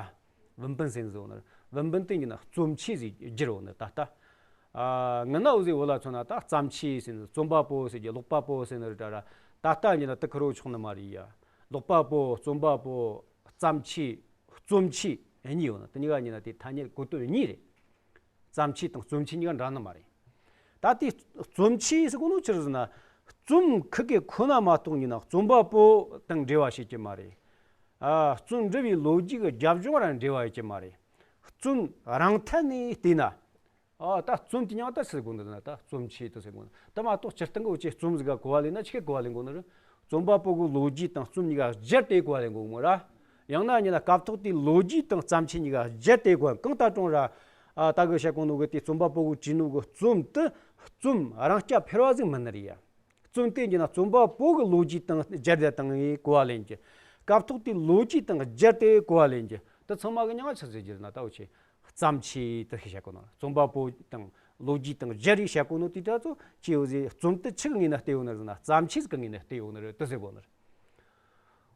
文本ཟེར་ནི་ཟེར་གོ་ནི་རེད།文本དེ་ཡིན་ན་རྩོམ་ཆོས་ཟེར་བསྒྱུར་འོ་ནི་ད་ལྟ། ཨ་ངི་ན་འུ་ཟེར་འོ་ལ་མཚོན་ན་ད་བརྩམས་ཆོས་ཟེར་ནི་རྩོམ་པ་པོ་ཟེར་གི་ཀློག་པ་པོ་ཟེར་ནི་རེད་ད་ར། ད་ལྟ་ཡིན་ན་དེ་ཁུར་བོ་ཆོག་ནི་མ་རེད་ཡ། ཀློག་པ་པོ་རྩོམ་པ་པོ་བརྩམས་ཆོས་རྩོམ་ཆོས་གཉིས་ཡོད་ན་དེ་གཉིས་ཀ་ཡིན་ན་དེ་ཐ་སྙད་གོ་དོན་གཉིས་རེད། བརྩམས་ཆོས་དང་རྩོམ་ཆོས་གཉིས་ཀ་འདྲ་ནི་མ་རེད། ད་དེ་རྩོམ་ཆོས་ཟེར་གོ་ནོ་ཆི་རེད་ཟེར་ན། རྩོམ་ཁུ་གེ་ཁོ་ན་མ་གཏོགས་ཡིན་ན་རྩོམ་པ་པོ་དང་འབྲེལ་བ་བྱེད་ཀྱི་མ་རེད། ཨ་རྩོམ་འབྲི་བའི་ལོ་རྒྱུས་ཀྱི་རྒྱབ་ལྗོངས་ར་འབྲེལ་བ་ཡོད་ཀྱི་མ་རེད། རྩོམ་རང་ཐད་ནས་བལྟས་ན། ཨ་ད་རྩོམ་དེ་ཉག་ད་ཟེར་དགོས་འདུག་ན་ད་རྩོམ་ཆོས་དེ་ཟེར་དགོས་འདུག་དེ་མ་གཏོགས་སྤྱིར་བཏང་གི་འུ་ཆོས་རྩོམ་ཟིག་ག་གོ་བ་ལེན་ན་ཆི་གེ་གོ་བ་ལེན་དགོས་ནི་རེད། རྩོམ་པ་པོ་གི་ལོ་རྒྱུས་དང་རྩོམ་གཉིས་ཀ་སྦྱར་ཏེ་གོ་བ་ལེན་དགོས་མོ་ར། ཡང་ན་ཉིན་ན་སྐབས་ཐོག་དེའི་ལོ་རྒྱུས་དང་བརྩམས་ཆོས་གཉིས་ཀ་སྦྱར་ཏེ་གོ་བ་གང་ལྟར་ཀྲུང་ར། ཨ་ད་གི་བཤད་གོ་ནོ་གི་དེ་རྩོམ་པ་པོ་གི་བྲིས་ནོ་གི་རྩོམ་དེ་རྩོམ་རང་རྐྱ་འཕེར་བ་ཟིག་མིན་ནི་རེད་ཡ། རྩོམ་དེ་ཡིན་ན་རྩོམ་པ་པོ་གི་ལོ་རྒྱུས་དང་སྦྱར་ཏེ་བཏང་ངེ་གོ་བ་ལེན་གྱི། སྐབས་ཐོག་དེའི་ལོ་རྒྱུས་དང་སྦྱར་ཏེ་གོ་བ་ལེན་གྱི། དེ་ཚང་མ་གི་མྱིང་ང་ཆི་ཟེར་གྱི་ན་ད་འུ་ཆོས་བརྩམས་ཆོས་དེ་ཞིག་བཤད་གོ་ནོ། རྩོམ་པ་པོ་དང་ལོ་རྒྱུས་དང་སྦྱར་རེ་བཤད་གོ་ནོ་དེ་ད་ཚོ་ཅི་ཡོད་ཟེར། རྩོམ་དེ་ཆི་གི་ངོས་ནས་བལྟས་ཡོད་ནི་རེད་ཟེར་ན་བརྩམས་ཆོས་གི་ངོས་ནས་བལྟས་ཡོད་ནི་རེད་དེ་ཟེར་གོ་ནི་རེད།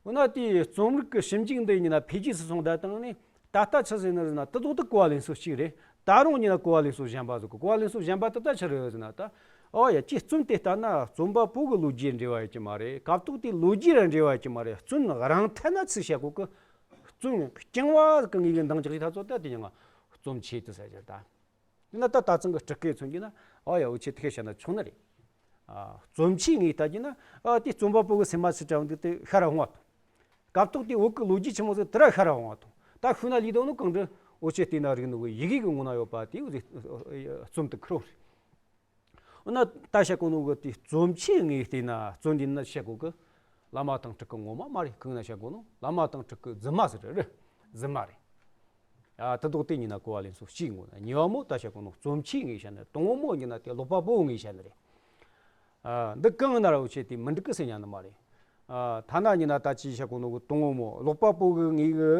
འོ་ན་དེའི་རྩོམ་རིག་གི་ཞིབ་འཇུག་འདི་ཡིན་ན་འཕེལ་རྒྱས་སུ་སོང་ད་བཏང་ནས་ད་ལྟ་ཆི་ཟེར་ནི་རེད་ཟེར་ན་དེ་ཐོག་ཏུ་གོ་བ་ལེན་སྲོལ་གཅིག་རེད། ད་རུང་ཡིན་ན་གོ་བ་ལེན་སྲོལ་གཞན་པ་ཟིག་གོ་གོ་བ་ལེན་སྲོལ་གཞན་པ་དེ་ད་ཆི་རེད་ཟེར་ན་ད། ཨོ་ཡ་ཅིག་རྩོམ་དེ་ལྟ་ན་རྩོམ་པ་པོ་གི་ལོ་རྒྱུས་འབྲེལ་བ་ཡོད་ཀྱི་མ་རེད། སྐབས་ཐོག་དེའི་ལོ་རྒྱུས་ར་འབྲེལ་བ་ཡོད་ཀྱི་མ་རེད། རྩོམ་རང་ཐད་ན་ཚིག་བཤད་གོ་གི། རྩོམ་རྐྱང་བ་གི་ངེས་ཀྱི་འདང་རྒྱག་ཡིག་ཐ་ཚོ་ད་དེ་ཡང་རྩོམ་ཆོས་དེ་ཟེར་རྒྱུ་ད། དེ་ན་ད་ད་ཚང་གི་སྤྲུལ་སྐུ་མཚོན་གྱི་ན་ ཨ་ཡ། འུ་ཆོས་དེ་ཁས་བཤད་ན་ཆོག་ནི་རེད། ཨ། རྩོམ་ཆོས་ངོས་ལྟ་རྒྱུ་ན། ཨ། དེ་རྩོམ་པ་པོ་གི་སེམས་མ་སྲིད་དྲ་བ་འདི་དེ་ཤར་ར་འོང་བ་དང་། སྐབས་ཐོག་དེ་བོད་ཀྱི་ལོ་རྒྱུས་ཆི་མོ་ཟིག་དེ་ར་ཤར་ར་འོང་བ་དང་། ད་ཤུལ་ན་ལུས་དོན་ནི་གང་འདྲ། འུ་ཆོས་བལྟས་ན་རིག་ནོ་གི་ཡི་གེ་གི་ངོ་ན་ཡོད་པ་དེ་འུ་ཟིག་རྩོམ་དུ་ཁུར་རོ། འོ་ན་ད་བཤད་གོ་ནོ་གི་དེ་རྩོམ་ཆོས་ངོས་བལྟས་ན། རྩོམ་འདི་ན་བཤད་གོ་གི། བླ་མ་དྭངས་སྤྲུགས་གི་ངོ་མ་མ་རེད། གང་ན་བཤད་གོ་ནོ། བླ་མ་དྭངས་སྤྲུགས་གི་རྫུན་མ་ཟིག་རེད། རྫུན་མ་རེད། ཨ། དེ་དོག་དེ་ཉིད་ན་གོ་བ་ལེན་སོ་གཅིག་ངོ་ན། གཉིས་པ་མོ་ད་བཤད་གོ་ནོ་རྩོམ་ཆོས་ངོས་བཤད་ན། དང་པོ་མོ་ཉིད་ན་དེ་ཀློག་པ་པོ་ངོས་བཤད་ནི་རེད། ཨ། འདི་གང་ན་ར་འུ་ཆོས་དེ་མི་འགྲིག་གི་ཟེར་ཉན་ནི་མ་རེད། ཨ། ཐ་ན་ཉིད་ན་ད་ཅི་བཤད་གོ་ནོ་གི་དང་པོ་མོ་ཀློག་པ་པོ་གི་ངོས་གི་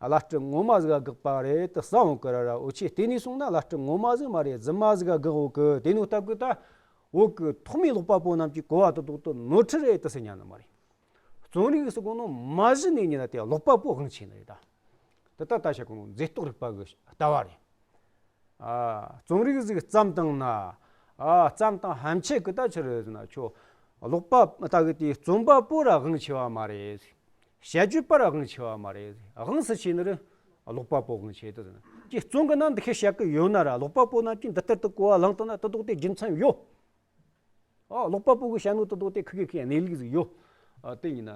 བླ་སྤྲུལ་ངོ་མ་ཟིག་ག་དགག་པ་རེད་དེ་ཟེར་འོང་གི་ར་ར། འུ་ཆོས་བལྟས་ནས་སོང་ན་བླ་སྤྲུལ་ངོ་མ་ཟིག་མ་རེད། རྫུན་མ་ཟིག་ག་དགག་འོང་གི། དེ་ནོ་སྟབས་གི་ད་བོད་གི་ཐོག་མའི་ཀློག་པ་པོ་རྣམས་ཀྱི་གོ་བ་དེ་དོག་དེ་ནོར་འཁྲུལ་རེད་དེ་ཟེར་ཉན་ནི་མ་རེད། རྩོམ་རིག་ཟེར་གོ་ནོ་མ་གཞི་ནས་ཉིད་ན་དེ་ཀློག་པ་པོ་དབང་ཆེ་ནི་རེད་ད། དེ་ད་ད་བཤད་གོ་ནོ་མཛེས་རྟོག་རིག་པ་གི་ལྟ་བ་རེད། ཨ། རྩོམ་རིག་ཟིག་བརྩམས་བཏང་ན། ཨ། བརྩམས་བཏང་ཧམ་ཆེ་གི་ད་ཆི་རེད་ཟེར་ན། ཁྱོད་ཀློག་པ་ད་གི་དེ་རྩོམ་པ་པོ་ར་དབང་ཆེ་བ་མ་རེད། དཔྱད་བརྗོད་པ་ར་དབང་ཆེ་བ་མ་རེད། དབང་སུ་ཆེ་ནི་རེད། ཀློག་པ་པོ་དབང་ཆེ་དེ་ཟེར་ན། ཀྱི་རྩོམ་གི་ནང་འདི་ཁས་བཤད་གི་ཡོད་ན་ར། ཀློག་པ་པོ་རྣམས་ཀྱིས་འདི་ལྟར་དུ་གོ་བ་བླངས་བཏང་ན་དེ་དོག་དེ་རྒྱུ་མཚན་ཡོད། ཨ། ཀློག་པ་པོ་གི་བཤད་ནོ་དེ་དོག་དེ་ཁི་གེ་ཁི་གནས་ལུགས་ཟིག་ཡོད། ཨ། དེ་ཡིན་ན་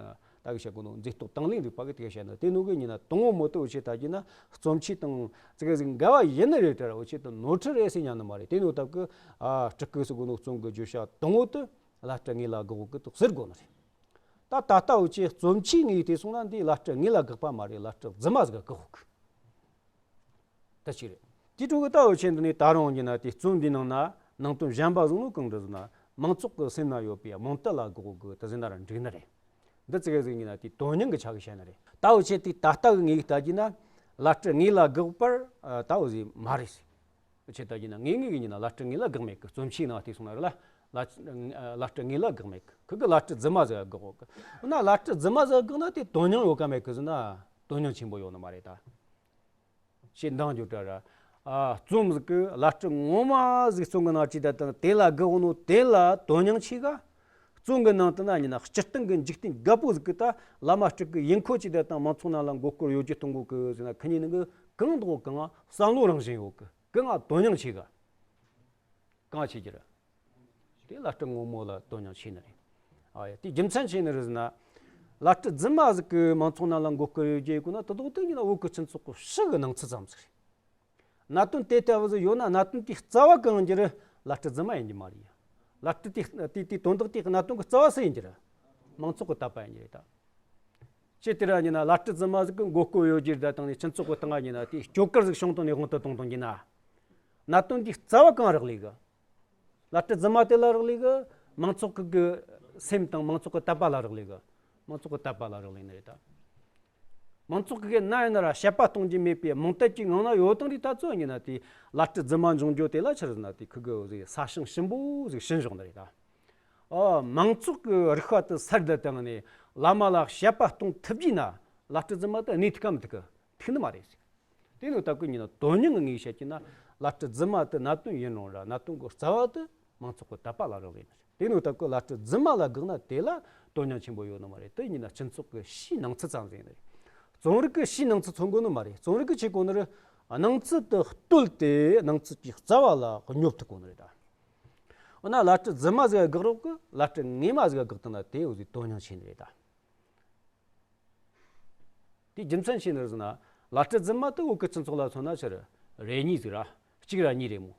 ད་གི་བཤད་གོ་ནོ་མཛེས་རྟོག་དང་ལེན་རིག་པ་གི་དེ་ག་བཤད་ན། དེ་ནོ་གི་ཡིན་ན་དང་པོ་མོ་དེ་འུ་ཆོས་ད་གི་ན་རྩོམ་ཆོས་དང་ཙི་གེ་ཟིག་འགལ་བ་ཡིན་ནི་རེད་དྲ་ར། འུ་ཆོས་དེ་ནོར་འཁྲུལ་རེད་ཟེར་ཉན་ནི་མ་རེད། དེ་ནོ་སྟབས་གི། ཨ། སྤྲུལ་སྐུ་ཟེར་གོ་ནོ་རྩོམ་གི་བརྗོད་བྱ་དང་པོ་དེ་བླ་སྤྲུལ་ངོས་ལ་དགག་འོང་གི་དེ་ཟེར་དགོས་ནི་རེད། ད་ད་ལྟ་འུ་ཆོས་རྩོམ་ཆོས་ངོས་བལྟས་སོང་ན་འདི་བླ་སྤྲུལ་ངོས་ལ་དགག་པ་མ་རེད། བླ་སྤྲུལ་རྫུན་མ་ཟིག་ག་དགག་འོང་གི། ད་ཅི་རེད། དེ་འཕྲོ་གི་ད་འུ་ཆོས་འདི་ནས་ད་རུང་ཡིན་ན་དེ་རྩོམ་འདིའི་ནང་ན་ནང་དོན་གཞན་པ་བཟུང་ནོ་གང་འདྲ་ཟེར་ན། མང་ཚོགས་ཀྱི་སེམས་ན་ཡོད་པའི་རྨོངས་དད་ལ་དགག་འོང་གི་དེ་ཟེར་ན་ར་འགྲིག་ནི་རེད། འདི་ཙི་གེ་ཟིག་ཡིན་ན་དེ་དོན་སྙིང་གི་ཆ་གི་བཤད་ནི་རེད། ད་འུ་ཆོས་དེ་ད་ལྟ་གི་ངོས་ལྟ་རྒྱུ་ན་བླ་སྤྲུལ་ངོས་ལ་དགག་པར། ཨ། ད་འུ་ཟིག་མ་རེད་ཟེར། འུ་ཆོས་ལྟ་རྒྱུ་ན་ངོས་ངོས་གི་ཡིན་ན་བླ་སྤྲུལ་ངོས་ལ་དགག་མེད་གི། རྩོམ་ཆོས་ནང་བལྟས་སོང་ན་ར་ལ། བླ་བླ་སྤྲུལ་ངོས་ལ་དགག་མེད་གི། ཁི་གི་བླ་སྤྲུལ་རྫུན་མ་ཟིག་ག་དགག་འོང་གི། འོ་ན་བླ་སྤྲུལ་རྫུན་མ་ཟིག་ག་དགག་ན་དེ་དོན་སྙིང་ཡོད་ག་མེད་གི་ཟེར་ན། དོན་སྙིང་ཆེན་པོ་ཡོད་ནི་མ་རེད་ད། ཞེས་འདང་རྒྱོབ་དྲ་ར། ཨ། རྩོམ་ཟིག་གི་བླ་སྤྲུལ་ངོ་མ་ཟིག་རྩོམ་གི་ནང་བྲིས་ད་དང་དེ་ལ་དགག་ནོ་དེ་ལ་དོན་སྙིང་ཆེ་ག། རྩོམ་གི་ནང་དུ་ན་ཡིན་ན་སྤྱིར་བཏང་གི་འཇིག་རྟེན་རྒད་པོ་ཟིག་གི་ད་བླ་མ་སྤྲུལ་སྐུ་ཡིན་ཁོ་ཅི་ད་དང་མང་ཚོགས་རྣམས་ལ་མགོ་སྐོར་ཡོ་བྱད་གཏོང་གོ་གི་ཟེར་ན། ཁི་གཉིས་ནང་གི་གང་དག་གང་བསམ་བློ་རང་བཞིན་ཡོད་གི། གང་དོན་སྙིང་ཆེ་ག། གང་ཆེ་གི་ར། དེ་བླ་སྤྲུལ་ངོ་མ་ལ་དོན་སྙིང་ཆེ་ནི་རེད། ཨ་ཡ། དེ་རྒྱུ་མཚན་ཆི་ནི་རེད་ཟེར་ན། བླ་སྤྲུལ་རྫུན་མ་ཟིག་གིས་མང་ཚོགས་རྣམས་ལ་མགོ་སྐོར་ཡོ་བྱད་ཡེད་གོ་ན་དེ་དོག་དེ་ཡིན་ན་བོད་ཀྱི་སྤྱི་ཚོགས་ཀྱི་ཕྱི་གི་སྣང་ཚུལ་ཙམ་ཟིག་རེད། གནད་དོན་དེ་ལྟ་བུ་ཟིག་ཡོད་ན་གནད་དོན་དེའི་རྩ་བ་གང་ཡིན་རྒྱུ་རེད། བླ་སྤྲུལ་རྫུན་མ་ཡིན་རྒྱུ་མ་རེད་ཡ། བླ་སྤྲུལ་དེ་དེ་དེ་དོན་དག་དེའི་གནད་དོན་གྱི་རྩ་བ་སུ་ཡིན་རྒྱུ་རེད། མང་ཚོགས་ཀྱི་དད་པ་ཡིན་རྒྱུ་རེད་ད། ཅི་སྟེ་ར་ཡིན་ན་བླ་སྤྲུལ་རྫུན་མ་ཟིག་གིས་མགོ་སྐོར་ཡོ་བྱད་ད་བཏང་ནས་སྤྱི་ཚོགས་ཀྱི་སྟེང་ང་ཡིན་ན་དེ་སྐྱོ་གར་ཟིག་བྱུང་བཏང་ནས་དབང་དུ་བཏང་བཏང་གི་ན། གནད་དོན་འདིའི་རྩ་བ་གང་རག་ལས་གི། བླ་སྤྲུལ་རྫུན་མ་དེ་ལ་རག་ལས་གི། མང་ཚོགས་ཀྱི་གི་སེམས་དང་མང་ཚོགས་ཀྱི་དད་པ་ལ་རག་ལས་གི། མང་ཚོགས་ཀྱི་དད་པ་ལ་རག་ལས་ནི་རེད་ད། མང་ཚོགས་ཀྱི་གི་ན་ཡིན་ན་ར་དཔྱད་པ་གཏོང་རྒྱུ་མེད་པའི་རྨོངས་དད་ཀྱི་ངང་ན་ཡོད་བཏང་རེད། ད་གཙོ་བོ་ཡིན་ན་དེ་བླ་སྤྲུལ་རྫུན་མ་འབྱུང་རྒྱུ་དེ་ལ་ཆི་རེད་ཟེར་ན་དེ་ཁི་གི་ཟིག་ས་ཞིང་ཞིམ་པོ་ཟིག་བྱིན་བཞག་ནི་རེད་ད། ཨོ། མང་ཚོགས་ཀྱི་རིག་པ་དེ་སར་བསྡད་བཏང་ནས་བླ་མ་ལ་དཔྱད་པ་གཏོང་ཐུབ་རྒྱུ་ན་བླ་སྤྲུལ་རྫུན་མ་དེ་གནས་ཐུབ་ག་མི་ཐུབ་གི། ཐུབ་ནི་མ་རེད། དེ་ནི་ད་ཁོ་ཡིན་ན་དོན་སྙིང་གི་ངོས་བཤད་ཀྱི་ན་བླ་སྤྲུལ་རྫུན་མ་དེ་གནད་དོན་ཡིན་རུང་ར་གནད་དོན་གྱི་རྩ་བ་དེ་མང་ཚོགས་ཀྱི་དད་པ་ལ་རག་ལས་ནི་རེད། དེ་ནི་ད་ཁོ་བླ་སྤྲུལ་རྫུན་མ་ལ་དགག་ན་དེ་ལ་དོན་སྙིང་ཆེན་པོ་ཡོད་ནི་མ་རེད། དེ་ཡིན་ན་སྤྱི་ཚོགས་ཀྱི་ཕྱིའི་སྣང་ཚུལ་ཙམ་ཟིག་ཡིན་ནི་རེད། རྩོམ་རིག་གི་ཕྱིའི་སྣང་ཚུལ་མཚོན་དགོས་ནི་མ་རེད། རྩོམ་རིག་གི་བྱེད་དགོས་ནི་རེད། སྣང་ཚུལ་དེ་བཏོལ་ཏེ་སྣང་ཚུལ་གྱི་རྩ་བ་ལ་སྙོབ་ཐུབ་དགོས་ནི་རེད་ད། འོ་ན་བླ་སྤྲུལ་རྫུན་མ་ཟིག་ག་དགག་རོགས་གི། བླ་སྤྲུལ་ངོ་མ་ཟིག་ག་དགག་བཏང་ན་དེ་འུ་ཟིག་དོན་སྙིང་ཆེ་ནི་རེད་ད། དེ་རྒྱུ་མཚན་ཆི་ནི་རེད་ཟེར་ན། བླ་སྤྲུལ་རྫུན་མ་དེ་བོད་ཀྱི་སྤྱི་ཚོགས་ལ་མཚོན་ན་ཆི་རེད། རེ་གཉིས་ཟིག་ར། གཅིག་ར་གཉིས་རེད་མོ།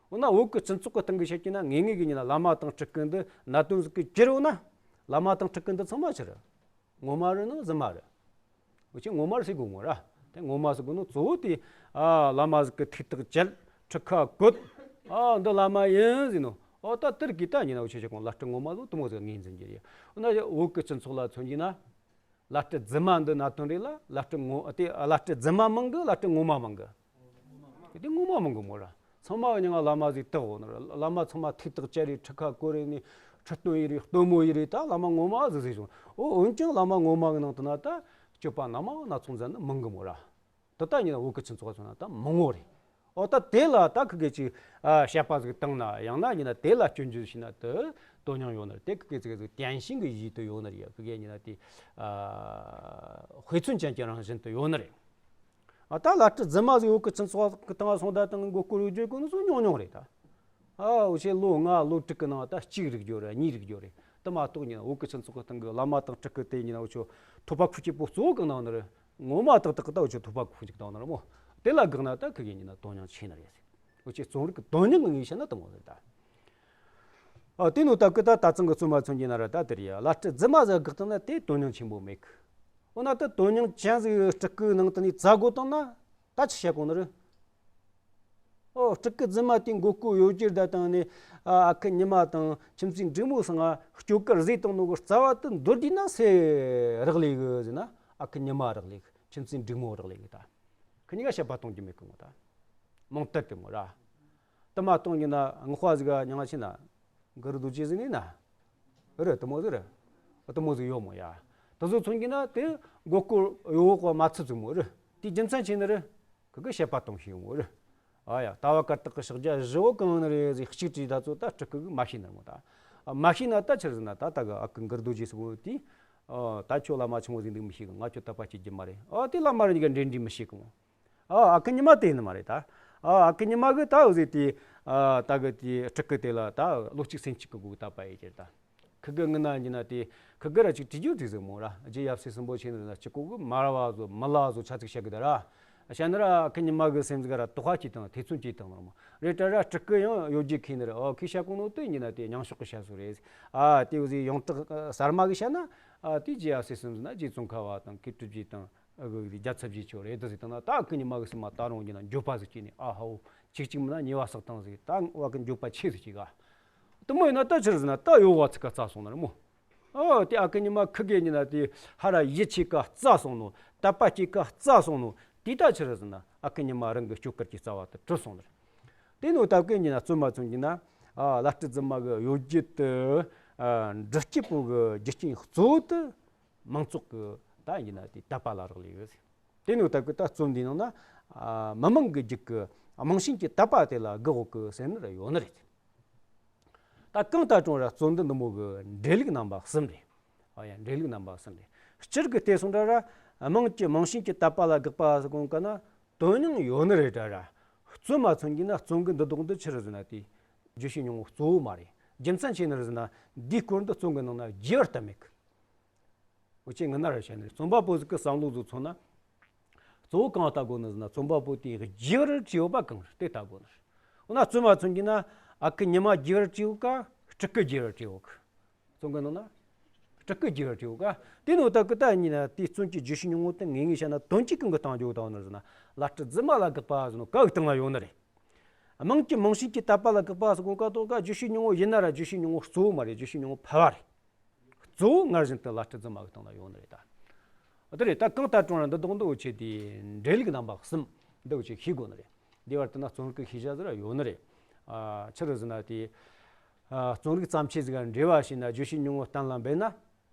འོ་ན་བོད་ཀྱི་སྤྱི་ཚོགས་ཀྱི་སྟེང་གི་བཤད་ཀྱི་ན་ངེས་ངེས་ཀྱི་ཉིད་ན་བླ་མ་དང་སྤྲུལ་སྐུ་འདི་གནད་དོན་ཟིག་གི་གྱུར་འོ་ན། བླ་མ་དང་སྤྲུལ་སྐུ་འདི་ཚང་མ་ཆི་རེད། ངོ་མ་རེད་ནི་རྫུན་མ་རེད། འུ་ཆོས་ངོ་མ་རེད་ཟེར་དགོས་མོ་ར། དེ་ངོ་མ་ཟེར་དགོས་ནོ་གཙོ་བོ་དེ། ཨ། བླ་མ་ཟིག་གིས་ཐུགས་ཐག་བཅད། ཁྲི་ཁ་བཀོད། ཨ། འདི་བླ་མ་ཡིན་ཟེར་ནོ། ཨོ་ད་དེར་གི་ད་ཉིན་ན་འུ་ཆོས་བཤད་གོ་ནོ་བླ་སྤྲུལ་ངོ་མ་ཟིག་དེ་མོ་ཟིག་ངོས་འཛིན་རྒྱུ་རེད། འོ་ན་བོད་ཀྱི་སྤྱི་ཚོགས་ལ་མཚོན་རྒྱུ་ན། བླ་སྤྲུལ་རྫུན་མ་འདི་གནད་དོན་རེད་ལ། བླ་སྤྲུལ་ངོ་དེ་བླ་སྤྲུལ་རྫུན་མ་མང་གི། བླ་སྤྲུལ་ངོ་མ་མང་གི། དེ་ངོ་མ་མང་གི་མོ་ར། ཚང་མ་གི་མྱིང་ང་བླ་མ་ཟིག་བཏགས་འོ་ན་ར། བླ་མ་ཚང་མ་ཐུགས་ཐག་བཅད་རེ་ཁྲི་ཁ་བཀོད་རེ་ནས་ཁྲི་སྟོན་ཡེ་རེ་སྟོན་མོ་ཡེ་རེ་ད་བླ་མ་ངོ་མ་ཟིག་ཟེར་བྱུང་། འོ་འོན་ཀྱང་བླ་མ་ངོ་མ་གི་ནང་དུ་ན་ད་སྤྱོད་པ་སྣ་མང་སྣ་ཚོགས་མཛད་ནི་མང་གི་མོ་ར། དེ་ད་ཡིན་ན་བོད་ཀྱི་སྤྱི་ཚོགས་ལ་མཚོན་ན་ད་མང་བོ་རེད། འོ་ད་དེ་ལ་ད་ཁི་གེ་ཅིག་ཨ་དཔྱད་པ་ཟིག་བཏང་ན། ཡང་ན་ཡིན་ན་དེ་ལ་སྐྱོན་བརྗོད་བྱས་ན་དེ་དོན་སྙིང་ཡོད་ནི་རེད། དེ་ཁི་གེ་ཅིག་ཟིག་བསྟན་བྱིན་གྱི་ཡུལ་དུ་ཡོད་ནི་རེད། ཁི་གེ་ཡིན་ན་དེ་ཨ་དཔེ་མཚོན་ཅན་གྱི་རང་བཞིན་དུ་ཡོད་ནི་རེད། ཨ་ད་བླ་སྤྲུལ་རྫུན་མ་ཟིག་བོད་ཀྱི་སྤྱི་ཚོགས་ཀྱི་སྟེང་སོང་ད་དང་མགོ་སྐོར་ཡོ་བྱད་གོ་ནི་སུ་ཉུང་ཉུང་རེད་ད། ཨ་འུ་ཆོས་ལོ་ལྔ་ལོ་དྲུག་གི་ནང་ད་གཅིག་རིག་རྒྱུ་རེད། གཉིས་རིག་རྒྱུ་རེད། དེ་མ་གཏོགས་ཉིན་བོད་ཀྱི་སྤྱི་ཚོགས་ཀྱི་སྟེང་གི་བླ་མ་དང་སྤྲུལ་སྐུ་དེ་ཉིན་འུ་ཆོ་ཐོབ་པ་ཁུག་ཀྱི་པོ་གཙོ་བོ་གང་ནང་ནི་རེད། ངོ་མ་ཏག་ཏག་ད་འུ་ཆོ་ཐོབ་པ་ཁུག་ཅིག་བཏང་ནི་རེད་མོ། དེ་ལ་དགག་ན་ད་ཁི་གེ་ཉིན་ན་དོན་སྙིང་ཆེ་ནི་རེད། འུ་ཆོས་རྩོམ་རིག་གི་དོན་སྙིང་གི་ངོས་བཤད་ན་དེ་མོ་རེད་ད། ཨ་དེ་ནོ་ད་ཀི་ད་ད་ཚང་གི་རྩོམ་པ་མཚོན་གྱི་ན་ར་ད་དེ་རེད་ཡ། བླ་སྤྲུལ་རྫུན་མ་ཟིག་དགག་བཏང་ན་དེ་དོན་སྙིང་ཆེན་པོ་མེད་གི། འོ་ན་ད་དོན་སྙིང་ཅན་ཟིག་སྤྲུལ་སྐུ་ནང་དུ་ནས་བཙལ་དགོས་བཏང་ན་ད་ཆི་བཤད་གོ་ནི་རེད། ཨོ་སྤྲུལ་སྐུ་རྫུན་མ་དེ་མགོ་སྐོར་ཡོད་རྒྱུ་ད་བཏང་ནས། ཨ་ཨ་ཁུ་ཉི་མ་དང་ཁྱིམ་མཚེས་འབྲུག་མོ་ཚང་ང་སྐྱོ་གར་བཟོས་བཏང་ནོ་གི་རྩ་བ་དེ་མདོར་བསྡུས་ན་སུ་རག་ལས་གི་ཟེར་ན། ཨ་ཁུ་ཉི་མ་རག་ལས་གི། ཁྱིམ་མཚེས་འབྲུག་མོ་རག་ལས་གི་ད། ཁི་གཉིས་ཀ་བཤད་པ་གཏོང་རྒྱུ་མེད་གི་མོ་ད། མང་དུ་དེ་མོ་ར། དེ་མ་གཏོང་རྒྱུ་ན་ངག་པ་ཟིག་ག་མྱང་ང་ཆེ་ན། གུ་རུ་རྡོ་རྗེ་ཟེར་ནི་ན། རེད་དེ་མོ་ཟིག་རེད། དེ་མོ་ཟིག་ཡོད་མོ་ཡ། དེ་ཚོ་མཚོན་གྱི་ན་དེ་མགོ་སྐོར་ཡོད་གོ་མ་ཚུད་ཟིག་མོ་རེད། དེའི་རྒྱུ་མཚན་ཆེ་ནི་རེད། ཁི་གི་བཤད་པ་གཏོང་ཤེས་ཡོང་མོ་རེད། ཨ་ཡ་ལྟ་བ་བཀའ་རྟགས་ཀྱི་ཕྱག་རྒྱ་བཞི་བོ་གང་ནི་རེད་ཟིག་གཅིག་བྲིས་ད་ཚོ་ད་སྤྲུལ་སྐུ་གི་མ་ཤེས་ནི་རེད་མོ་ད། མ་ཤེས་ན་ད་ཆི་རེད་ཟེར་ན་ད་ད་གི་ཨ་ཁུ་གུ་རུ་རྡོ་རྗེ་ཟེར་གོ་དེ། ཨ་ད་ཁྱོད་བླ་མ་ཆུང་ངུ་ཟིག་འདུག་མི་ཤེས་གི། ང་ཁྱོད་དད་པ་སྐྱེ་རྒྱུ་མ་རེད། ཨ་དེ་བླ་མ་རེ་གཉིས་ཀ་འབྲེལ་འདྲིས་མི་ཤེས་གི་མོ། ཨ་ཨ་ཁུ་ཉི་མ་དེ་ཡིན་ནི་མ་རེད་ད། ཨ་ཨ་ཁུ་ཉི་མ་གི་ད་འུ་ཟེ་དེ། ཨ་ད་གི་དེ་སྤྲུལ་སྐུ་དེ་ལ་ད་བློ་གཅིག་སེམས་གཅིག་གི་སྒོ་གི་དད་པ་ཡོད་ཀྱི་རེད་ད། ཁི་གི་ངི་ན་ཡིན་ན་དེ་ཁི་གི་ར་ཅིག་བྲིས་རྒྱུ་དེ་ཟིག་མོ་ར། རྗེ་ཡབ་སྲས་གསུམ་པོ་ཆེ་ནི་ན་གཅིག་གོ་གི་མར་བ་བཟོ་མི་ལ་བཟོ་ཆ་ཚིག་བཤད་གི་ད་ར། བཤད་ན་ར་ཨ་ཁུ་ཉི་མ་གི་སེམས་ཟིག་ར་དོགས་པ་སྐྱེས་དང་ཐེ་ཚོམ་སྐྱེས་དང་ནོ་མོ་རེད་ད་ར། སྤྲུལ་སྐུ་ཡང་ཡོད་རྒྱུ་ཁེ་ནི་རེད། ཨོ་ཁི་བཤད་གོ་ནོ་དེ་ཡིན་ན་དེ་ཉང་ཤོག་གི་བཤད་སོ་རེད། ཨ་དེ་འུ་ཟེ་ཡོངས་གྲགས་གསར་མ་གི་བཤད་ན། ཨ་དེ་རྗེ་ཡབ་སྲས་གསུམ་ཟིག་ན་རྗེ་ཙོང་ཁ་བ་དང་གི་གྲུབ་རྗེ་དང་། ཨ་གི་རྒྱལ་ཚབ་རྗེ་ཆོ་རེད་དེ་ཟེར་དང་ན། ད་ཨ་ཁུ་ཉི་མ་གི་སེམས་མ་ད་རུང་ཡིན་ན་འགྱོད་པ་ཟིག་སྐྱེས་ནས། ཨ་ཧོ་ཅིག་ཅིག་མིན་ན་ཉེས་པ་བསགས་བཏང་ཟིག། ད་བ་གི་འགྱོད་པ་ཆེ་ཟིག་ཅིག་ག། དེ་མོ་ཡིན་ན་ད་ཆི་རེད་ཟེར་ན་ད་ཡོད་བ་ཚིག་ག་རྩ་སོང་ནི་རེད་མོ། ཨོ་དེ་ཨ་ཁུ་ཉི་མ་ཁི་གེ་ཡིན་ན་དེ་ཧ་ར་ཡིད་ཆེས་ག་རྩ་སོང་ནོ། དད་པ་སྐྱེས་ག་རྩ་སོང་ནོ། དེ་ད་ཆི་རེད་ཟེར་ན་ཨ་ཁུ་ཉི་མ་རང་གི་སྐྱོ་གར་གྱི་རྩ་བ་དེ་གྲུབ་སོང་ནི་རེད། དེ་ནོ་ད་ཁི་གེ་ཡིན་ན་རྩོམ་མ་མཚོན་གྱི་ན། ཨ་བླ་སྤྲུལ་རྫུན་མ་གི་ཡོད་རྒྱུ་དེ། ཨ་འབྲི་སྐྱེས་པོ་གི་རྒྱུ་རྐྱེན་གཙོ་བོ་དེ། མང་ཚོགས་ཀྱི་ད་ཡིན་ན་དེ་དད་པ་ལ་རག་ལས་ཡོད། དེ་ནོ་ད་གི་ད་རྩོམ་འདིའི་ནང་ན། ཨ་མི་མང་གི་རྒྱུད་ཀྱི་རྨང་གཞིའི་དད་པ་དེ་ལ་དགག་གི་ཟེར་ནི་ར་ཡོད་ནི་རེད། ད་གང་ལྟར་ཀྲུང་ར་རྩོམ་འདི་འདི་མོ་གི་འགྲེལ་ལུགས་རྣམ་པ་གསུམ་རེད། ཨ་ཡ་འགྲེལ་ལུགས་རྣམ་པ་གསུམ་རེད། སྤྱིར་གི་བལྟས་སོང་ད་ར། དམངས་ཀྱི་རྨང་གཞིའི་དད་པ་ལ་དགག་པ་ཟེར་གོང་ག་ན་དོན་སྙིང་ཡོད་ནི་རེད་ད་ར། རྩོམ་མ་མཚོན་གྱི་ན་རྩོམ་གི་འདི་དོག་འདི་ཆི་རེད་ཟེར་ན་དེ། བརྗོད་བྱའི་སྙིང་པོ་གཙོ་བོ་མ་རེད། རྒྱུ་མཚན་ཆི་ནི་རེད་ཟེར་ན་འདིའི་སྐོར་འདི་རྩོམ་གི་ནང་ན་རྒྱས་པར་བསྟན་མེད་གི། འུ་ཆོས་ངི་ན་ར་བཤད་ནི་རེད། རྩོམ་པ་པོ་ཟིག་གི་བསམ་བློ་ཟིག་མཚོན་ན། གཙོ་བོ་གང་ལྟ་དགོས་ནི་ཟེར་ན་རྩོམ་པ་པོ་དེས་རྒྱས་པར་བྲིས་ཡོད་པ་གང་རེད་དེ་ལྟ་དགོས་ནི་རེད། འོ་ན་རྩོམ་པ་མཚོན་གྱི་ན་ཨ་ཁུ་ཉི་མ་རྒྱས་པར་བྲིས་ཡོད་ག། སྤྲུལ་སྐུ་རྒྱས་པར་བྲིས་ཡོད་ག། རྩོམ་གི་ནང་ན་སྤྲུལ་སྐུ་རྒྱས་པར་བྲིས་ཡོད་ག། དེ་ནོ་ད་གི་ད་ཡིན་ན་དེའི་རྩོམ་གྱི་བརྗོད་བྱའི་སྙིང་པོ་དེ་ངེས་ངེས་བཤད་ན་དོན་གྱིས་གང་གི་སྟེང་འཇོག་བཏང་ནི་ཟེར་ན། བླ་སྤྲུལ་རྫུན་མ་ལ་དགག་པ་ཟེར་ནོ་ག་གི་སྟེང་ལ་ཡོད་ནི་རེད། དམངས་ཀྱི་རྨང་གཞིའི་དད་པ་ལ་དགག་པ་ཟེར་གོ་ག་དོག་ག། བརྗོད་བྱའི་སྙིང་པོ་ཡིན་ན་ར་བརྗོད་བྱའི་སྙིང་པོ་གཙོ་བོ་མ་རེད། བརྗོད་བྱའི་སྙིང་པོ་ཕལ་བ་རེད། གཙོ་བོ་སྔར་བཞིན་དུ་བླ་སྤྲུལ་རྫུན་མ་གི་སྟེང་ལ་ཡོད་ནི་རེད་ད། དེ་རེད། ད་གང་ལྟར་ཀྲུང་ར་འདི་དོག་འདི་འུ་ཆོས་དེ་འགྲེལ་ལུགས་རྣམ་པ་གསུམ་འདི་འུ་ཆོས་ཤེས་དགོས་ནི་རེད། འདི་བར་དུ་ན་རྩོམ་རིག་གི་ཤེས་བྱ་ཟེར་ར་ཡོད་ནི་རེད། ཨ་ཆི་རེད་ཟེར་ན་དེ། ཨ་རྩོམ་རིག་བརྩམས་ཆོས་ཟིག་ག་འགྲེལ་བ་བྱས་ན་བརྗོད་བྱའི་སྙིང་པོ་གཏན་ལ་འབེབས་ན།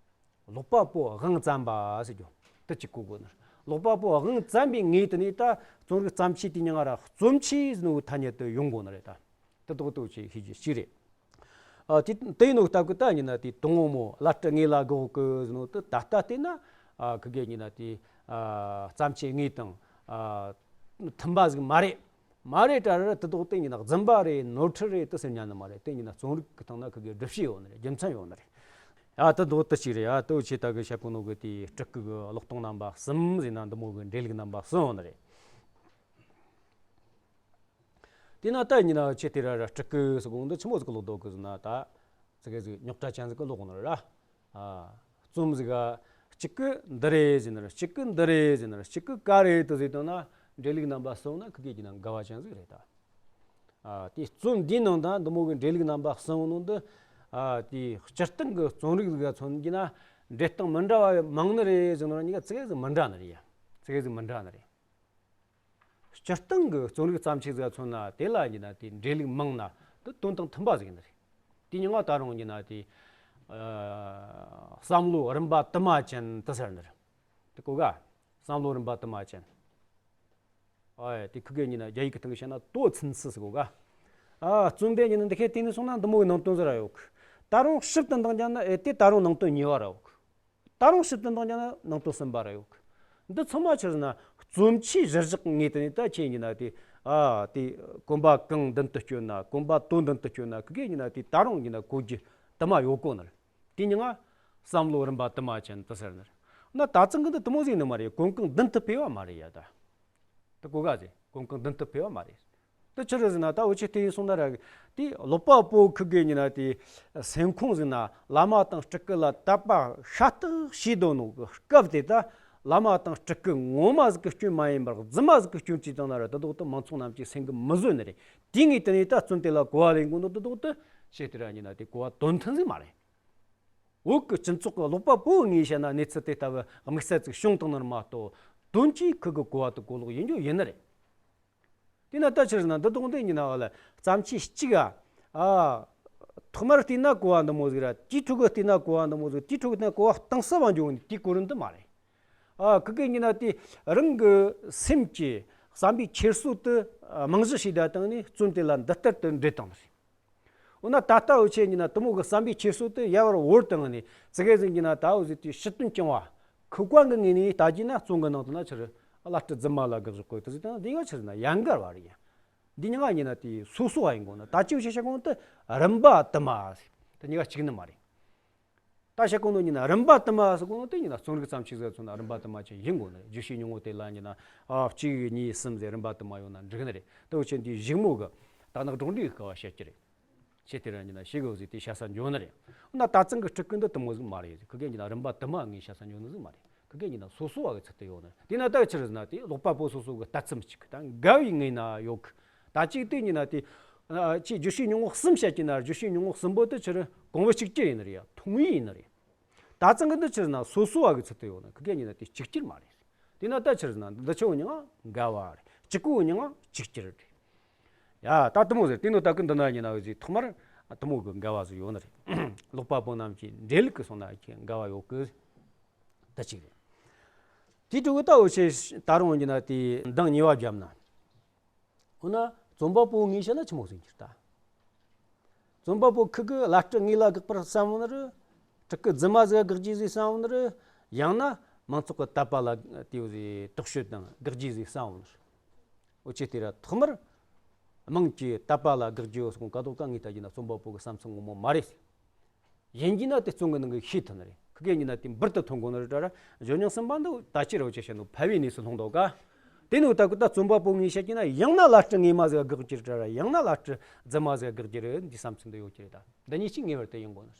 ཀློག་པ་པོ་དབང་བཙན་པ་ཟེར་རྒྱུ་དེ་གཅིག་གོ་དགོས་ནི་རེད། ཀློག་པ་པོ་དབང་བཙན་པའི་ངོས་དེ་ནས་ད་རྩོམ་རིག་བརྩམས་ཆོས་དེ་ཉིད་ང་ར་རྩོམ་ཆོས་ཟེར་ནོ་ཐ་སྙད་དུ་ཡོང་དགོས་ནི་རེད་ད། དེ་དོག་དེ་འུ་ཆོས་ཤེས་རྒྱུ་ཞིག་རེད། ཨ་དེ་དེ་ཡིན་ནོ་སྟབས་གི་ད་ཡིན་ན་དེ་དང་པོ་མོ་བླ་སྤྲུལ་དངོས་ལ་དགག་གི་ཟེར་ནོ་དེ་ད་ལྟ་བལྟས་ན། ཨ་ཁི་གེ་ཡིན་ན་དེ། ཨ་བརྩམས་ཆོས་དངོས་དང་། ཨ་མཐུན་པ་ཟིག་མ་རེད། མ་རེད་ད་ར་དེ་དོག་དེ་ཡིན་ན་རྫུན་པ་རེད། ནོར་འཁྲུལ་རེད་དེ་ཟེར་ཉན་ནི་མ་རེད། དེ་ཡིན་ན་རྩོམ་རིག་གི་སྟེང་ན་ཁི་གེ་སྒྲུབ་བྱེད་ཡོད་ནི་རེད། རྒྱུ་མཚན་ཡོད་ནི་རེད། ཨ་དེ་དོག་དེ་གཅིག་རེད། ཨ་དེ་འུ་ཆོས་ད་གི་བཤད་གོ་ནོ་གི་དེ་སྤྲུལ་སྐུ་གི་ཀློག་སྟངས་རྣམ་པ་གསུམ་ཟེར་ན་འདི་མོ་གི་འགྲེལ་ལུགས་རྣམ་པ་གསུམ་ཡོད་ནི་རེད། དེས་ན་ད་ཡིན་ན་ཆོས་དེ་ར་ར་སྤྲུལ་སྐུ་ཟེར་གོ་འདི་ཆི་མོ་ཟིག་གི་ཀློག་དོ་གི་ཟེར་ན། ད་ཙི་གེ་ཟིག་རྙོག་དྲ་ཅན་ཟིག་གི་ཀློག་ནི་ར། ཨ་རྩོམ་ཟིག་ག་གཅིག་གི་འདི་རེད་ཟེར་ནི་ར། གཅིག་གི་འདི་རེད་ཟེར་ནི་ར། གཅིག་གི་ག་རེད་དེ་ཟེར་བཏང་ན། འགྲེལ་ལུགས་རྣམ་པ་གསུམ་ན་ཁི་གེ་ཡིན་ན་འགལ་བ་ཅན་ཟིག་རེད་ད། ཨ་དེ་རྩོམ་འདིའི་ནང་ད་འདི་མོ་གི་འགྲེལ་ལུགས་རྣམ་པ་གསུམ་ནང་དུ། ཨ་དེ་སྤྱིར་བཏང་གི་རྩོམ་རིག་ཟིག་ག་མཚོན་གྱི་ན་འགྲེལ་སྟངས་མི་འདྲ་བ་མང་ནི་རེད་ཟེར་ནི་ར། གཉིས་ཀ་ཙི་གེ་ཟིག་མི་འདྲ་ནི་རེད་ཡ། ཙི་གེ་ཟིག་མི་འདྲ་ནི་རེད། སྤྱིར་བཏང་གི་རྩོམ་རིག་བརྩམས་ཆོས་ཟིག་མཚོན་ན་དེ་ལ་ཡིན་ན་དེ་འགྲེལ་ལུགས་མང་ན་དེ་དོན་དང་མཐུན་པ་ཟིག་ཡིན་ནི་རེད། དེ་ཉིན་ང་ད་རུང་ཡིན་ན་དེ། ཨ་བསམ་བློ་རིམ་པ་དུ་མ་ཅན་དུ་ཟེར་ནི་རེད། དེ་གོ་ག། བསམ་བློ་རིམ་པ་དུ་མ་ཅན། ཨ་དེ་ཁི་གེ་ཡིན་ན་རྒྱ་ཡིག་གི་སྟེང་གི་བཤད་ན་多层次ཟེར་གོ་ག། ཨ་རྩོམ་དེ་ཡིན་ན་འདི་ཁའི་སྟེང་ནས་སོང་ན་འདི་མོ་གི་ནང་དོན་ཟིག་ར་ཡོད་གི། ད་རུང་ཞིབ་ཏུ་འདང་རྒྱག་ན་ཨེ་དེ་ད་རུང་ནང་དོན་ཉེ་བ་ར་ཡོད་གི། ད་རུང་ཞིབ་ཏུ་འདང་རྒྱག་ན་ནང་དོན་གསུམ་པ་ར་ཡོད་གི། འདི་ཚང་མ་ཆི་ཟེར་ན་རྩོམ་ཆོས་གཞིར་བཞག་ངེས་དེ་ནས་ད་ཁྱེད་ཡིན་ན་དེ་ ཨ་དེ་གོམ་པ་གང་མདུན་དུ་སྐྱོད་ན། གོམ་པ་དོ་མདུན་དུ་སྐྱོད་ན། ཁི་གེ་ཡིན་ན་དེ་ད་རུང་ཡིན་ན་གོ་རྒྱུ་དུ་མ་ཡོད་གོ་ནི་རེད། དེ་ཉིད་ང་བསམ་བློ་རིམ་པ་དུ་མ་ཅན་དུ་ཟེར་ནི་རེད། ན་ད་ཚང་གི་འདི་དུ་མོ་ཟིག་ནི་མ་རེད། གོམ་གང་མདུན་དུ་ཕེབས་པ་མ་རེད་ཡ། ད་དུ་གོ་ག་ཟེ། གོམ་གང་མདུན་དུ་ཕེབས་པ་མ་རེད། དུ་ཆི་རེད་ཟེར་ན། ད་འུ་ཆོ་དེ་ཡིན་སོང་ན་ར། དེ་ཀློག་པ་པོ་ཁི་གེ་ཡིན་ན་དེ་སེམས་ཁོང་ཟིག་ན་བླ་མ་དང་སྤྲུལ་སྐུ་ལ་དད་པ་ཤ་སྟག་བྱས་འདུག་ནོ་གི་སྐབས་དེ། ད་བླ་མ་དང་སྤྲུལ་སྐུ་ངོ་མ་ཟིག་གི་སྐྱོན་མ་ཡིན་པར་རྫུན་མ་ཟིག་གི་སྐྱོན་བྱས་བཏང་ན་ར། དུ་དོག་དུ་མང་ཚོགས་རྣམས་ཀྱི་སེམས་གི་མི་བཟོད་ནི་རེད། དེ་ངས་དེ་ནས་ད་བཙུན་དེ་ལ་གོ་བ་ལེན་དགོས་ནོ། དུ་དོག་དུ་ཆི་དེ་ར་ཡིན་ན་དེ་གོ་བ་དོན་མཐུན་ཟིག་མ་རེད། བོད་ཀྱི་སྤྱི་ཚོགས་ཀྱི་ཀློག་པ་པོ་ངས་བཤད་ན་གནས་ཚུལ་དེ་ལྟ་བུ་དམིགས་བསལ་ཅིག་བྱུང་བཏང་ནི་མ་གཏོགས། དོན་གྱིས་ཁི་གི་གོ་བ་དུ་གོ་ལོག་ཡིན་རྒྱུ་ཡིན་ནི་རེད། དེ་ན་ད་ཆི་རེད་ཟེར་ན། འདི་དོག་འདི་ཡིན་ན་བ་ལ་བརྩམས་ཆོས་གཅིག་ག་ཨ་ཐོག་མར་བལྟས་ན་གོ་བ་འདི་མོ་ཟིག་ར། དེའི་ཕྲུ་གུ་བལྟས་ན་གོ་བ་འདི་མོ་ཟིག། དེའི་ཕྲུ་གུ་བལྟས་ན་གོ་བ་གཏིང་ཟབ་བ་འགྱོ་ནི་དེའི་གོ་རིམ་འདི་མ་རེད། ཨ་ཁི་གེ་ཡིན་ན་དེ་རང་གི་སེམས་ཀྱི་བསམ་པའི་འཁྱེར་སོ་དེ་རྨང་གཞི་ཞིག་བསྡད་བཏང་ནས་བཙུན་དེ་ལ་འདི་ལྟར་དུ་འབྲེལ་བཏང་ནི་རེད། འོ་ན་ད་ལྟ་འུ་ཆོ་ཡིན་ན་དུ་མོ་གི་བསམ་པའི་འཁྱེར་སོ་དེ་ཡར་བར་བོར་བཏང་ནས། ཙི་གེ་ཟིག་ཡིན་ན་ད་འུ་ཟིག་དེ་ཕྱི་དོན་རྐྱང་བ། ཁུག་པ་གི་ངོས་ནས་ལྟ་རྒྱུ་ན། བཙུན་གི་ནང་དུ་ན་ཆི་རེད། བླ་སྤྲུལ་རྫུན་མ་ལ་དགག་བཞག་གོ་དུ་ཟིག་དང་། འདི་ཡང་ཆི་རེད་ན་ཡན་གར་བ་རེད་ཡ། འདི་ཉིད་ང་ཡིན་ན་དེ་སོ་སོ་བ་ཡིན་དགོས་ན། ད་ཅི་འུ་ཆོ་བཤད་གོ་ནོ་དེ་རིམ་པ་དུ་མ་ཟེར། དེ་གཉིས་ཀ་གཅིག་ནི་མ་རེད། ད་བཤད་གོ་ནོ་ཡིན་ན་རིམ་པ་དུ་མ་ཟེར་གོ་ནོ་དེ་ཡིན་ན་རྩོམ་རིག་བརྩམས་ཆོས་ཟེར་ཚོ་ན་རིམ་པ་དུ་མ་ཅན་ཡིན་དགོས་ནི་རེད། བརྗོད་བྱའི་སྙིང་པོ་དེ་ལ་ཡིན་ན། ཨ་གཅིག་གཉིས་གསུམ་ཟེར་རིམ་པ་དུ་མ་ཡོད་ན་འགྲིག་ནི་རེད། དེ་འུ་ཆོ་འདི་གཞུག་མོ་གི་དར་ནག་སྒྲོག་འགྲེལ་གི་སྐབས་བཤད་ཀྱི་རེད། ཆེ་དེ་རང་ཡིན་ན་ཤེས་དགོས་ཟིག་དེ་བཤད་ས་འཇོག་ནི་རེད། འོ་ན་ད་ཚང་གི་སྤྲུལ་སྐུ་འདི་དུ་མོ་ཟིག་མ་རེད། ཁི་གེ་ཡིན་ན་རིམ་པ་དུ་མ་ངས་བཤད་ས་འཇོག་ནི་ཟིག་མ་རེད། ཁི་གེ་ཡིན་ན་སོ་སོ་བ་གི་ཚུལ་དུ་ཡོད་ནི་རེད། དེ་ན་ད་ཆི་རེད་ཟེར་ན་དེ་ཀློག་པ་པོ་སོ་སོ་གི་ལྟ་ཚུལ་མི་གཅིག་གི་ད་འགལ་བའི་ངོས་ན་ཡོད་གི། ད་གཅིག་དེ་ཡིན་ན་དེ་ཨ་ཅིག་བརྗོད་བྱའི་སྙིང་པོ་གསུམ་བཤད་ཀྱི་ན། བརྗོད་བྱའི་སྙིང་པོ་གསུམ་པོ་དེ་ཆི་རེད། གོང་བུ་གཅིག་གྱུར་ཡིན་ནི་རེད་ཡ། ཐུང་ངུ་ཡིན་ནི་རེད། ད་ཚང་གི་འདི་ཆི་རེད་ན་སོ་སོ་བ་གི་ཚུལ་དུ་ཡོད་ནི། ཁི་གེ་ཡིན་ན་དེ་གཅིག་གྱུར་མ་རེད། དེ་ན་ད་ཆི་རེད་ན་འདི་ཆོ་ཉིད་འགལ་བ་རེད། གཅིག་གོ་ཉིད་གཅིག་གྱུར་རེད། ཡ་ད་དུ་མོ་ཟེར། དེ་ནོ་ད་གི་འདི་ན་ཡིན་ན་འུ་ཟིག་ཐོག་མར་དུ་མོ་གི་འགལ་བ་ཟིག་ཡོད་ནི་རེད། ཀློག་པ་པོ་རྣམས་ཀྱི་འགྲེལ་ལུགས་ཀྱི་སོང་ན་ཁྱེད་འགལ་བ་ཡོད་གི། ད་གཅིག་རེད། དེའི་ཕྲུ་གུ་ད་འུ་ཆོ་ད་རུང་ཡིན་ན་དེ་མདང་ཉེ་བ་བརྒྱབ་ན། འོ་ན་རྩོམ་པ་པོ་ངས་བཤད་ན་ཆི་མོ་ཟིག་གྱུར་ད། རྩོམ་པ་པོ་ཁི་གི་བླ་སྤྲུལ་ངོས་ལ་དགག་པར་བསམ་འོང་ནི་རེད། སྤྲུལ་སྐུ་རྫུན་མ་ཟིག་དགག་རྒྱུ་ཟིག་བསམ་འོང་ནི་རེད། ཡང་ན་མང་ཚོགས་ཀྱི་དད་པ་ལ་དེའུ་ཟིག་དོགས་གཅོད་དང་དགག་རྒྱུ་ཟིག་བསམ་འོང་ནི་རེད། འུ་ཆོ་དེ་ར་ཐོག་མར་དམངས་ཀྱི་དད་པ་ལ་དགག་རྒྱུ་སོང་ག་དོག་ག་ངས་ལྟ་རྒྱུ་ན་རྩོམ་པ་པོ་གི་བསམ་ཚུལ་ངོ་མ་མ་རེད། ཡིན་གྱི་ན་དེ་རྩོམ་གི་ནང་གི་ཤེས་ཐུབ་ནི་རེད། ཁི་གེ་ཡིན་ན་དེ་འབུར་དུ་ཐོན་དགོས་ནི་རེད་དྲ་ར། ཇོ་ཉང་སུམ་པ་འདི་ད་ཅི་རེད། འུ་ཆོ་བཤད་ནོ་ཕལ་བའི་གནས་སུ་ལྷུང་འདུག་ག། དེ་ནི་ད་གི་ད་རྩོམ་པ་པོ་ངས་བཤད་ཀྱི་ན་ཡང་ན་བླ་སྤྲུལ་ངོས་མ་ཟིག་དགག་རྒྱུ་རེད་དྲ་ར། ཡང་ན་བླ་སྤྲུལ་རྫུན་མ་ཟིག་དགག་རྒྱུ་རེད། འདི་བསམ་ཚུལ་འདི་ཡོད་ཀྱི་རེད། ད་འདི་གཉིས་ཀྱི་ངེས་པར་དུ་ཡིན་དགོས་ནི།